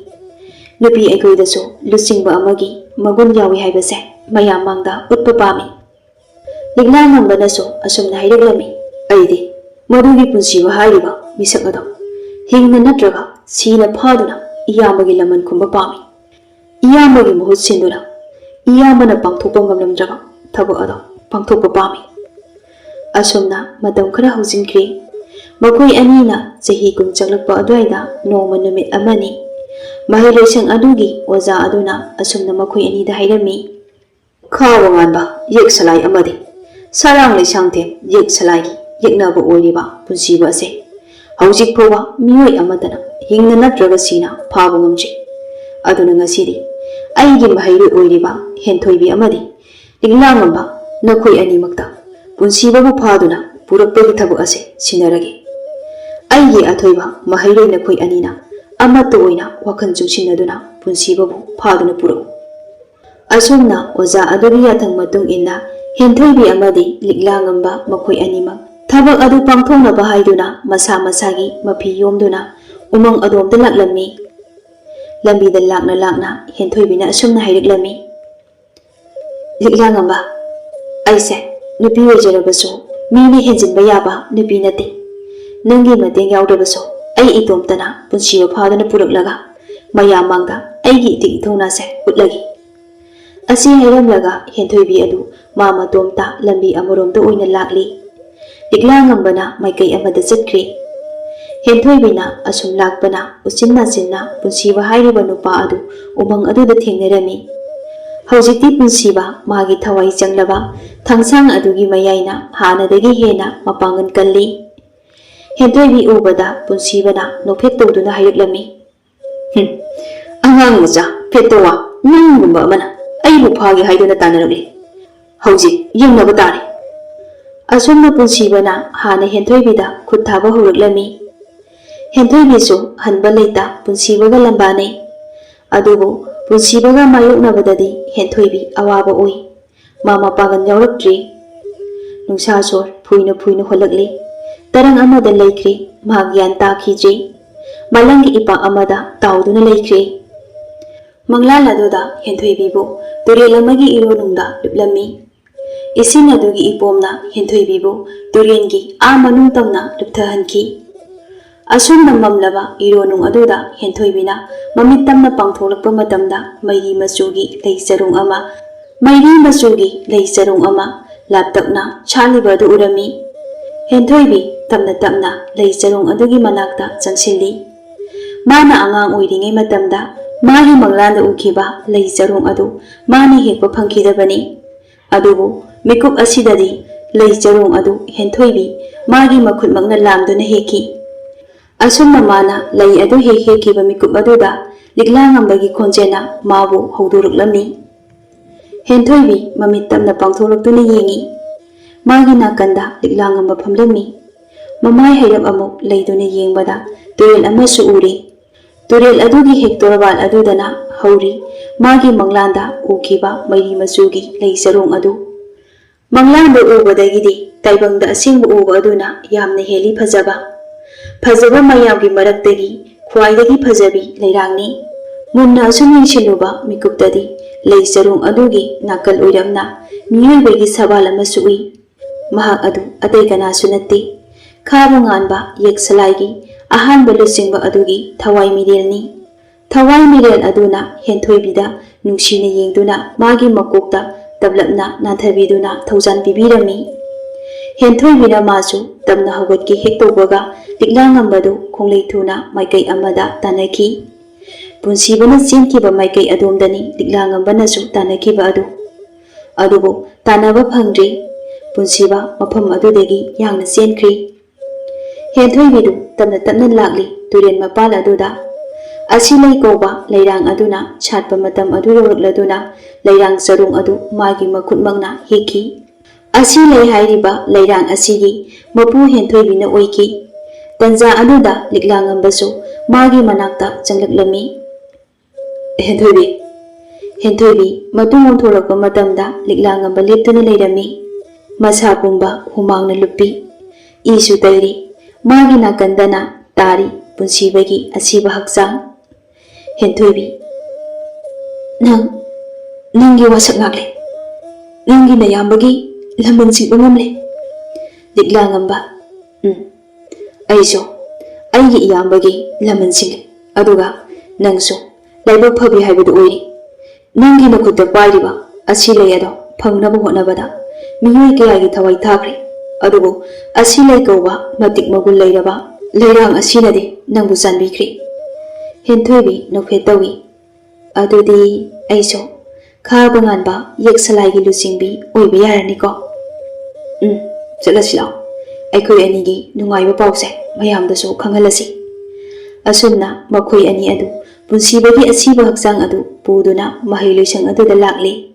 ꯅꯨꯄꯤ ꯑꯩꯈꯣꯏꯗꯁꯨ ꯂꯨꯆꯤꯡꯕ ꯑꯃꯒꯤ ꯃꯒꯨꯟ ꯌꯥꯎꯏ ꯍꯥꯏꯕꯁꯦ ꯃꯌꯥꯝ ꯃꯥꯡꯗ ꯎꯠꯄ ꯄꯥꯝꯃꯤ꯫" ꯂꯤꯛꯂꯥ ꯉꯝꯕꯅꯁꯨ ꯑꯁꯨꯝꯅ ꯍꯥꯏꯔꯛꯂꯝꯃꯤ, "ꯑꯩꯗꯤ ꯃꯗꯨꯒꯤ ꯄꯨꯟꯁꯤꯕ ꯍꯥꯏꯔꯤꯕ ꯃꯤꯁꯛ ꯑꯗꯣ ꯍꯤꯡꯅ ꯅꯠꯇ꯭ꯔꯒ ꯁꯤꯅ ꯐꯥꯗꯨꯅ ꯏꯌꯥꯝꯕꯒꯤ ꯂꯃꯟ ꯈꯨꯝꯕ ꯄꯥꯝꯃꯤ꯫ ꯏꯌꯥꯝꯕꯒꯤ ꯃꯍꯨꯠ ꯁꯤꯟꯗꯨꯅ ꯏꯌꯥꯝꯕꯅ ꯄꯥꯡꯊꯣꯛꯄ ꯉꯝꯂꯝꯗ꯭ꯔꯕ ꯊꯕꯛ ꯑꯗꯣ ꯄꯥꯡꯊꯣꯛꯄ ꯄꯥꯝꯃꯤ꯫" ꯑꯁꯨꯝꯅ ꯃꯇꯝ ꯈꯔ ꯍꯧꯖꯤꯟꯈ꯭ꯔꯦ꯫ ꯃꯈꯣꯏ ꯑꯅꯤꯅ ꯆꯍꯤ ꯀꯨꯟ ꯆꯪꯂꯛꯄ ꯑꯗꯨꯋꯥꯏꯗ ꯅꯣꯡꯃ ꯅꯨꯃꯤꯠ ꯑꯃꯅꯤ꯫ ꯃꯍꯩꯂꯣꯏꯁꯪ ꯑꯗꯨꯒꯤ ꯑꯣꯖꯥ ꯑꯗꯨꯅ ꯑꯁꯨꯝꯅ ꯃꯈꯣꯏ ꯑꯅꯤꯗ ꯍꯥꯏꯔꯝꯃꯤ, "ꯈꯥꯕ ꯉꯥꯟꯕ ꯌꯦꯛ ꯁꯂꯥꯏ ꯑꯃꯗꯤ ꯁꯔꯥꯡ ꯂꯩꯁꯥꯡꯊꯦꯝ ꯌꯦꯛ ꯁꯂꯥꯏꯒꯤ ꯌꯦꯛꯅꯕ ꯑꯣꯏꯔꯤꯕ ꯄꯨꯟꯁꯤꯕ ꯑꯁꯦ ꯍꯧꯖꯤꯛ ꯐꯥꯎꯕ ꯃꯤꯑꯣꯏ ꯑꯃꯠꯇꯅ ꯍꯤꯡꯅ ꯅꯠꯇ꯭ꯔꯒ ꯁꯤꯅ ꯐꯥꯕ ꯉꯝꯗ꯭ꯔꯤ꯫ ꯑꯗꯨꯅ ꯉꯁꯤꯗꯤ ꯑꯩꯒꯤ ꯃꯍꯩꯔꯣꯏ ꯑꯣꯏꯔꯤꯕ ꯍꯦꯟꯊꯣꯏꯕꯤ ꯑꯃꯗꯤ ꯂꯤꯛꯂꯥ ꯉꯝꯕ "ꯅꯈꯣꯏ ꯑꯅꯤꯃꯛꯇ ꯄꯨꯟꯁꯤꯕꯕꯨ ꯐꯥꯗꯨꯅ ꯄꯨꯔꯛꯄꯒꯤ ꯊꯕꯛ ꯑꯁꯦ ꯁꯤꯟꯅꯔꯒꯦ꯫ ꯑꯩꯒꯤ ꯑꯊꯣꯏꯕ ꯃꯍꯩꯔꯣꯏ ꯅꯈꯣꯏ ꯑꯅꯤꯅ ꯑꯃꯠꯇ ꯑꯣꯏꯅ ꯋꯥꯈꯜ ꯆꯨꯡꯁꯤꯟꯅꯗꯨꯅ ꯄꯨꯟꯁꯤꯕꯕꯨ ꯐꯥꯗꯨꯅ ꯄꯨꯔꯛꯎ"꯫ ꯑꯁꯨꯝꯅ ꯑꯣꯖꯥ ꯑꯗꯨꯒꯤ ꯌꯥꯊꯪ ꯃꯇꯨꯡ ꯏꯟꯅ ꯍꯦꯟꯊꯣꯏꯕꯤ ꯑꯃꯗꯤ ꯂꯤꯛꯂꯥꯉꯝꯕ ꯃꯈꯣꯏ ꯑꯅꯤꯃꯛ ꯊꯕꯛ ꯑꯗꯨ ꯄꯥꯡꯊꯣꯛꯅꯕ ꯍꯥꯏꯗꯨꯅ ꯃꯁꯥ ꯃꯁꯥꯒꯤ ꯃꯐꯤ ꯌꯣꯝꯗꯨꯅ ꯎꯃꯪ ꯑꯗꯣꯝꯗ ꯂꯥꯛꯂꯝꯃꯤ꯫ ꯂꯝꯕꯤꯗ ꯂꯥꯛꯅ ꯂꯥꯛꯅ ꯍꯦꯟꯊꯣꯏꯕꯤꯅ ꯑꯁꯨꯝꯅ ꯍꯥꯏꯔꯛꯂꯝꯃꯤ, "ꯂꯤꯛꯂꯥꯉꯝꯕ, ꯑꯩꯁꯦ ꯅꯨꯄꯤ ꯑꯣꯏꯖꯔꯕꯁꯨ ꯃꯤꯅ ꯍꯦꯟꯖꯤꯟꯕ ꯌꯥꯕ ꯅꯨꯄꯤ ꯅꯠꯇꯦ꯫ ꯅꯪꯒꯤ ꯃꯇꯦꯡ ꯌꯥꯎꯗ꯭ꯔꯕꯁꯨ ꯑꯩ ꯏꯇꯣꯝꯇꯅ ꯄꯨꯟꯁꯤꯕ ꯐꯥꯗꯨꯅ ꯄꯨꯔꯛꯂꯒ ꯃꯌꯥꯝ ꯃꯥꯡꯗ ꯑꯩꯒꯤ ꯏꯊꯤꯛ ꯏꯊꯧꯅꯥꯁꯦ ꯎꯠꯂꯒꯦ"꯫ ꯑꯁꯤ ꯍꯥꯏꯔꯝꯂꯒ ꯍꯦꯟꯊꯣꯏꯕꯤ ꯑꯗꯨ ꯃꯥ ꯃꯇꯣꯝꯇ ꯂꯝꯕꯤ ꯑꯃꯔꯣꯝꯗ ꯑꯣꯏꯅ ꯂꯥꯛꯂꯤ꯫ ꯂꯤꯛꯂꯥꯉꯝꯕꯅ ꯃꯥꯏꯀꯩ ꯑꯃꯗ ꯆꯠꯈ꯭ꯔꯦ꯫ ꯍꯦꯟꯊꯣꯏꯕꯤꯅ ꯑꯁꯨꯝ ꯂꯥꯛꯄꯅ ꯎꯆꯤꯟ ꯅꯥꯆꯤꯟꯅ ꯄꯨꯟꯁꯤꯕ ꯍꯥꯏꯔꯤꯕ ꯅꯨꯄꯥ ꯑꯗꯨ ꯎꯃꯪ ꯑꯗꯨꯗ ꯊꯦꯡꯅꯔꯝꯃꯤ꯫ ꯍꯧꯖꯤꯛꯇꯤ ꯄꯨꯟꯁꯤꯕ ꯃꯥꯒꯤ ꯊꯋꯥꯏ ꯆꯪꯂꯕ ꯊꯥꯡꯁꯥꯡ ꯑꯗꯨꯒꯤ ꯃꯌꯥꯏꯅ ꯍꯥꯟꯅꯗꯒꯤ ꯍꯦꯟꯅ ꯃꯄꯥꯡꯒꯜ ꯀꯜꯂꯤ꯫ ꯍꯦꯟꯊꯣꯏꯕꯤ ꯎꯕꯗ ꯄꯨꯟꯁꯤꯕꯅ ꯅꯣꯛꯐꯦꯠ ꯇꯧꯗꯨꯅ ꯍꯥꯏꯔꯛꯂꯝꯃꯤ, "ꯍꯨꯝ, ꯑꯉꯥꯡ ꯃꯆꯥ ꯐꯦꯠꯇ ꯋꯥ, ꯅꯪꯒꯨꯝꯕ ꯑꯃꯅ ꯑꯩꯕꯨ ꯐꯥꯒꯦ ꯍꯥꯏꯗꯨꯅ ꯇꯥꯟꯅꯔꯛꯂꯤ꯫ ꯍꯧꯖꯤꯛ ꯌꯦꯡꯅꯕ ꯇꯥꯔꯦ"꯫ ꯑꯁꯨꯝꯅ ꯄꯨꯟꯁꯤꯕꯅ ꯍꯥꯟꯅ ꯍꯦꯟꯊꯣꯏꯕꯤꯗ ꯈꯨꯠ ꯊꯥꯕ ꯍꯧꯔꯛꯂꯝꯃꯤ꯫ ꯍꯦꯟꯊꯣꯏꯕꯤꯁꯨ ꯍꯟꯕ ꯂꯩꯇ ꯄꯨꯟꯁꯤꯕꯒ ꯂꯝꯕꯥꯅꯩ꯫ ꯑꯗꯨꯕꯨ ꯄꯨꯟꯁꯤꯕꯒ ꯃꯥꯌꯣꯛꯅꯕꯗꯗꯤ ꯍꯦꯟꯊꯣꯏꯕꯤ ꯑꯋꯥꯕ ꯑꯣꯏ꯫ ꯃꯥ ꯃꯄꯥꯡꯒꯜ ꯌꯥꯎꯔꯛꯇ꯭ꯔꯤ꯫ ꯅꯨꯡꯁꯥ ꯁꯣꯔ ꯐꯨꯏꯅ ꯐꯨꯏꯅ ꯍꯣꯜꯂꯛꯂꯤ꯫ ꯇꯔꯪ ꯑꯃꯗ ꯂꯩꯈ꯭ꯔꯤ꯫ ꯃꯥ ꯒ꯭ꯌꯥꯟ ꯇꯥꯈꯤꯗ꯭ꯔꯤ꯫ ꯃꯥꯂꯪꯒꯤ ꯏꯄꯥꯛ ꯑꯃꯗ ꯇꯥꯎꯗꯨꯅ ꯂꯩꯈ꯭ꯔꯤ꯫ ꯃꯪꯂꯥꯟ ꯑꯗꯨꯗ ꯍꯦꯟꯊꯣꯏꯕꯤꯕꯨ ꯇꯨꯔꯦꯜ ꯑꯃꯒꯤ ꯏꯔꯣꯟꯅꯨꯡꯗ ꯂꯨꯞꯂꯝꯃꯤ꯫ ꯏꯁꯤꯡ ꯑꯗꯨꯒꯤ ꯏꯄꯣꯝꯅ ꯍꯦꯟꯊꯣꯏꯕꯤꯕꯨ ꯇꯨꯔꯦꯜꯒꯤ ꯑꯥ ꯃꯅꯨꯡ ꯇꯝꯅ ꯂꯨꯞꯊꯍꯟꯈꯤ꯫ ꯑꯁꯨꯝꯅ ꯃꯝꯂꯕ ꯏꯔꯣꯟꯅꯨꯡ ꯑꯗꯨꯗ ꯍꯦꯟꯊꯣꯏꯕꯤꯅ ꯃꯃꯤꯠ ꯇꯝꯅ ꯄꯥꯡꯊꯣꯛꯂꯛꯄ ꯃꯇꯝꯗ ꯃꯩꯔꯤ ꯃꯆꯨꯒꯤ ꯂꯩ ꯆꯔꯣꯡ ꯑꯃ, ꯃꯩꯔꯤ ꯃꯆꯨꯒꯤ ꯂꯩ ꯆꯔꯣꯡ ꯑꯃ ꯂꯥꯞꯇꯛꯅ ꯁꯥꯠꯂꯤꯕ ꯑꯗꯨ ꯎꯔꯝꯃꯤ꯫ ꯍꯦꯟꯊꯣꯏꯕꯤ ꯇꯞꯅ ꯇꯞꯅ ꯂꯩ ꯆꯔꯣꯡ ꯑꯗꯨꯒꯤ ꯃꯅꯥꯛꯇ ꯆꯪꯁꯤꯜꯂꯤ꯫ ꯃꯥꯅ ꯑꯉꯥꯡ ꯑꯣꯏꯔꯤꯉꯩ ꯃꯇꯝꯗ ꯃꯥꯒꯤ ꯃꯪꯂꯥꯟꯗ ꯎꯈꯤꯕ ꯂꯩ ꯆꯔꯣꯡ ꯑꯗꯨ ꯃꯥꯅ ꯍꯦꯛꯄ ꯐꯪꯈꯤꯗꯕꯅꯤ꯫ ꯑꯗꯨꯕꯨ ꯃꯤꯀꯨꯞ ꯑꯁꯤꯗꯗꯤ ꯂꯩ ꯆꯔꯣꯡ ꯑꯗꯨ ꯍꯦꯟꯊꯣꯏꯕꯤ ꯃꯥꯒꯤ ꯃꯈꯨꯠꯃꯛꯅ ꯂꯥꯝꯗꯨꯅ ꯍꯦꯛꯈꯤ꯫ ꯑꯁꯨꯝꯅ ꯃꯥꯅ ꯂꯩ ꯑꯗꯨ ꯍꯦꯛ ꯍꯦꯛꯈꯤꯕ ꯃꯤꯀꯨꯞ ꯑꯗꯨꯗ ꯂꯤꯛꯂꯥꯉꯝꯕꯒꯤ ꯈꯣꯟꯖꯦꯜꯅ ꯃꯥꯕꯨ ꯍꯧꯗꯣꯔꯛꯂꯝꯃꯤ꯫ ꯍꯦꯟꯊꯣꯏꯕꯤ ꯃꯃꯤꯠ ꯇꯞꯅ ꯄꯥꯡꯊꯣꯛꯂꯛꯇꯨꯅ ꯌꯦꯡꯏ꯫ ꯃꯥꯒꯤ ꯅꯥꯀꯟꯗ ꯂꯤꯛꯂꯥꯉꯝꯕ ꯐꯝꯂꯝꯃꯤ꯫ ꯃꯃꯥꯏ ꯍꯩꯔꯞ ꯑꯃꯨꯛ ꯂꯩꯗꯨꯅ ꯌꯦꯡꯕꯗ ꯇꯨꯔꯦꯜ ꯑꯃꯁꯨ ꯎꯔꯦ꯫ ꯇꯨꯔꯦꯜ ꯑꯗꯨꯒꯤ ꯍꯦꯛ ꯇꯣꯔꯕꯥꯟ ꯑꯗꯨꯗꯅ ꯍꯧꯔꯤ ꯃꯥꯒꯤ ꯃꯪꯂꯥꯟꯗ ꯎꯈꯤꯕ ꯃꯩꯔꯤ ꯃꯆꯨꯒꯤ ꯂꯩ ꯆꯔꯣꯡ ꯑꯗꯨ꯫ ꯃꯪꯂꯥꯟꯗ ꯎꯕꯗꯒꯤꯗꯤ ꯇꯥꯏꯕꯪꯗ ꯑꯁꯦꯡꯕ ꯎꯕ ꯑꯗꯨꯅ ꯌꯥꯝꯅ ꯍꯦꯜꯂꯤ ꯐꯖꯕ꯫ ꯐꯖꯕ ꯃꯌꯥꯝꯒꯤ ꯃꯔꯛꯇꯒꯤ ꯈ꯭ꯋꯥꯏꯗꯒꯤ ꯐꯖꯕꯤ ꯂꯩꯔꯥꯡꯅꯤ꯫ ꯃꯨꯟꯅ ꯑꯁꯨꯝ ꯌꯦꯡꯁꯤꯜꯂꯨꯕ ꯃꯤꯀꯨꯞꯇꯗꯤ ꯂꯩ ꯆꯔꯣꯡ ꯑꯗꯨꯒꯤ ꯅꯥꯀꯜ ꯑꯣꯏꯔꯞꯅ ꯃꯤꯑꯣꯏꯕꯒꯤ ꯁꯕꯥꯜ ꯑꯃꯁꯨ ꯎꯏ꯫ ꯃꯍꯥꯛ ꯑꯗꯨ ꯑꯇꯩ ꯀꯅꯥꯁꯨ ꯅꯠꯇꯦ, ꯈꯥꯕ ꯉꯥꯟꯕ ꯌꯦꯛꯁꯂꯥꯏꯒꯤ ꯑꯍꯥꯟꯕ ꯂꯨꯆꯤꯡꯕ ꯑꯗꯨꯒꯤ ꯊꯋꯥꯏ ꯃꯤꯔꯦꯜꯅꯤ꯫ ꯊꯋꯥꯏ ꯃꯤꯔꯦꯜ ꯑꯗꯨꯅ ꯍꯦꯟꯊꯣꯏꯕꯤꯗ ꯅꯨꯡꯁꯤꯅ ꯌꯦꯡꯗꯨꯅ ꯃꯥꯒꯤ ꯃꯀꯣꯛꯇ ꯇꯞꯂꯞꯅ ꯅꯥꯟꯊꯕꯤꯗꯨꯅ ꯊꯧꯖꯥꯟ ꯄꯤꯕꯤꯔꯝꯃꯤ꯫ ꯍꯦꯟꯊꯣꯏꯕꯤꯅ ꯃꯥꯁꯨ ꯇꯞꯅ ꯍꯧꯒꯠꯀꯦ ꯍꯦꯛ ꯇꯧꯕꯒ ꯂꯤꯛꯂꯥꯉꯝꯕꯗꯨ ꯈꯣꯡꯂꯩ ꯊꯨꯅ ꯃꯥꯏꯀꯩ ꯑꯃꯗ ꯇꯥꯟꯅꯈꯤ꯫ ꯄꯨꯟꯁꯤꯕꯅ ꯆꯦꯟꯈꯤꯕ ꯃꯥꯏꯀꯩ ꯑꯗꯣꯝꯗꯅꯤ ꯂꯤꯛꯂꯥꯉꯝꯕꯅꯁꯨ ꯇꯥꯟꯅꯈꯤꯕ ꯑꯗꯨ꯫ ꯑꯗꯨꯕꯨ ꯇꯥꯟꯅꯕ ꯐꯪꯗ꯭ꯔꯤ꯫ ꯄꯨꯟꯁꯤꯕ ꯃꯐꯝ ꯑꯗꯨꯗꯒꯤ ꯌꯥꯡꯅ ꯆꯦꯟꯈ꯭ꯔꯤ꯫ ꯍꯦꯟꯊꯣꯏꯕꯤꯗꯨ ꯇꯞꯅ ꯇꯞꯅ ꯂꯥꯛꯂꯤ ꯇꯨꯔꯦꯜ ꯃꯄꯥꯜ ꯑꯗꯨꯗ꯫ ꯑꯁꯤ ꯂꯩ ꯀꯧꯕ ꯂꯩꯔꯥꯡ ꯑꯗꯨꯅ ꯁꯥꯠꯄ ꯃꯇꯝ ꯑꯗꯨ ꯌꯧꯔꯛꯂꯗꯨꯅ ꯂꯩꯔꯥꯡ ꯆꯔꯣꯡ ꯑꯗꯨ ꯃꯥꯒꯤ ꯃꯈꯨꯠꯃꯛꯅ ꯍꯦꯛꯈꯤ꯫ ꯑꯁꯤ ꯂꯩ ꯍꯥꯏꯔꯤꯕ ꯂꯩꯔꯥꯡ ꯑꯁꯤꯒꯤ ꯃꯄꯨ ꯍꯦꯟꯊꯣꯏꯕꯤꯅ ꯑꯣꯏꯈꯤ꯫ ꯇꯟꯖꯥ ꯑꯗꯨꯗ ꯂꯤꯛꯂꯥꯉꯝꯕꯁꯨ ꯃꯥꯒꯤ ꯃꯅꯥꯛꯇ ꯆꯪꯂꯛꯂꯝꯃꯤ꯫ ꯍꯦꯟꯊꯣꯏꯕꯤ, ꯍꯦꯟꯊꯣꯏꯕꯤ ꯃꯇꯨꯡ ꯑꯣꯟꯊꯣꯔꯛꯄ ꯃꯇꯝꯗ ꯂꯤꯛꯂꯥꯉꯝꯕ ꯂꯦꯞꯇꯨꯅ ꯂꯩꯔꯝꯃꯤ꯫ ꯃꯁꯥ ꯄꯨꯝꯕ ꯍꯨꯃꯥꯡꯅ ꯂꯨꯞꯄꯤ꯫ ꯏꯁꯨ ꯇꯩꯔꯤ꯫ ꯃꯥꯒꯤ ꯅꯥꯀꯟꯗꯅ ꯇꯥꯔꯤ ꯄꯨꯟꯁꯤꯕꯒꯤ ꯑꯁꯤꯕ ꯍꯛꯆꯥꯡ꯫ ꯍꯦꯟꯊꯣꯏꯕꯤ, ꯅꯪ, ꯅꯪꯒꯤ ꯋꯥꯁꯛ ꯉꯥꯛꯂꯦ꯫ ꯅꯪꯒꯤ ꯅꯌꯥꯝꯕꯒꯤ ꯂꯃꯟ ꯁꯤꯡꯕ ꯉꯝꯂꯦ꯫ ꯂꯤꯛꯂꯥꯉꯝꯕ, ꯎꯝ, ꯑꯩꯁꯨ ꯑꯩꯒꯤ ꯏꯌꯥꯝꯕꯒꯤ ꯂꯃꯟ ꯁꯤꯡꯂꯦ꯫ ꯑꯗꯨꯒ ꯅꯪꯁꯨ ꯂꯥꯏꯕꯛ ꯐꯕꯤ ꯍꯥꯏꯕꯗꯨ ꯑꯣꯏꯔꯤ꯫ ꯅꯪꯒꯤ ꯅꯈꯨꯠꯇ ꯄꯥꯏꯔꯤꯕ ꯑꯁꯤ ꯂꯩ ꯑꯗꯣ ꯐꯪꯅꯕ ꯍꯣꯠꯅꯕꯗ ꯃꯤꯑꯣꯏ ꯀꯌꯥꯒꯤ ꯊꯋꯥꯏ ꯊꯥꯈ꯭ꯔꯦ꯫ ꯑꯗꯨꯕꯨ ꯑꯁꯤ ꯂꯩ ꯀꯧꯕ ꯃꯇꯤꯛ ꯃꯒꯨꯟ ꯂꯩꯔꯕ ꯂꯩꯔꯥꯡ ꯑꯁꯤꯅꯗꯤ ꯅꯪꯕꯨ ꯆꯥꯟꯕꯤꯈ꯭ꯔꯦ꯫ ꯍꯦꯟꯊꯣꯏꯕꯤ ꯅꯣꯛꯐꯦꯠ ꯇꯧꯏ꯫ ꯑꯗꯨꯗꯤ ꯑꯩꯁꯨ ꯈꯥꯕ ꯉꯥꯟꯕ ꯌꯦꯛꯁꯂꯥꯏꯒꯤ ꯂꯨꯆꯤꯡꯕꯤ ꯑꯣꯏꯕ ꯌꯥꯔꯅꯤꯀꯣ? ꯎꯝ, ꯆꯠꯂꯁꯤ ꯂꯥꯛꯑꯣ꯫ ꯑꯩꯈꯣꯏ ꯑꯅꯤꯒꯤ ꯅꯨꯡꯉꯥꯏꯕ ꯄꯥꯎꯁꯦ ꯃꯌꯥꯝꯗꯁꯨ ꯈꯪꯍꯜꯂꯁꯤ꯫ ꯑꯁꯨꯝꯅ ꯃꯈꯣꯏ ꯑꯅꯤ ꯑꯗꯨ ꯄꯨꯟꯁꯤꯕꯒꯤ ꯑꯁꯤꯕ ꯍꯛꯆꯥꯡ ꯑꯗꯨ ꯄꯨꯗꯨꯅ ꯃꯍꯩ ꯂꯣꯏꯁꯪ ꯑꯗꯨꯗ ꯂꯥꯛꯂꯤ꯫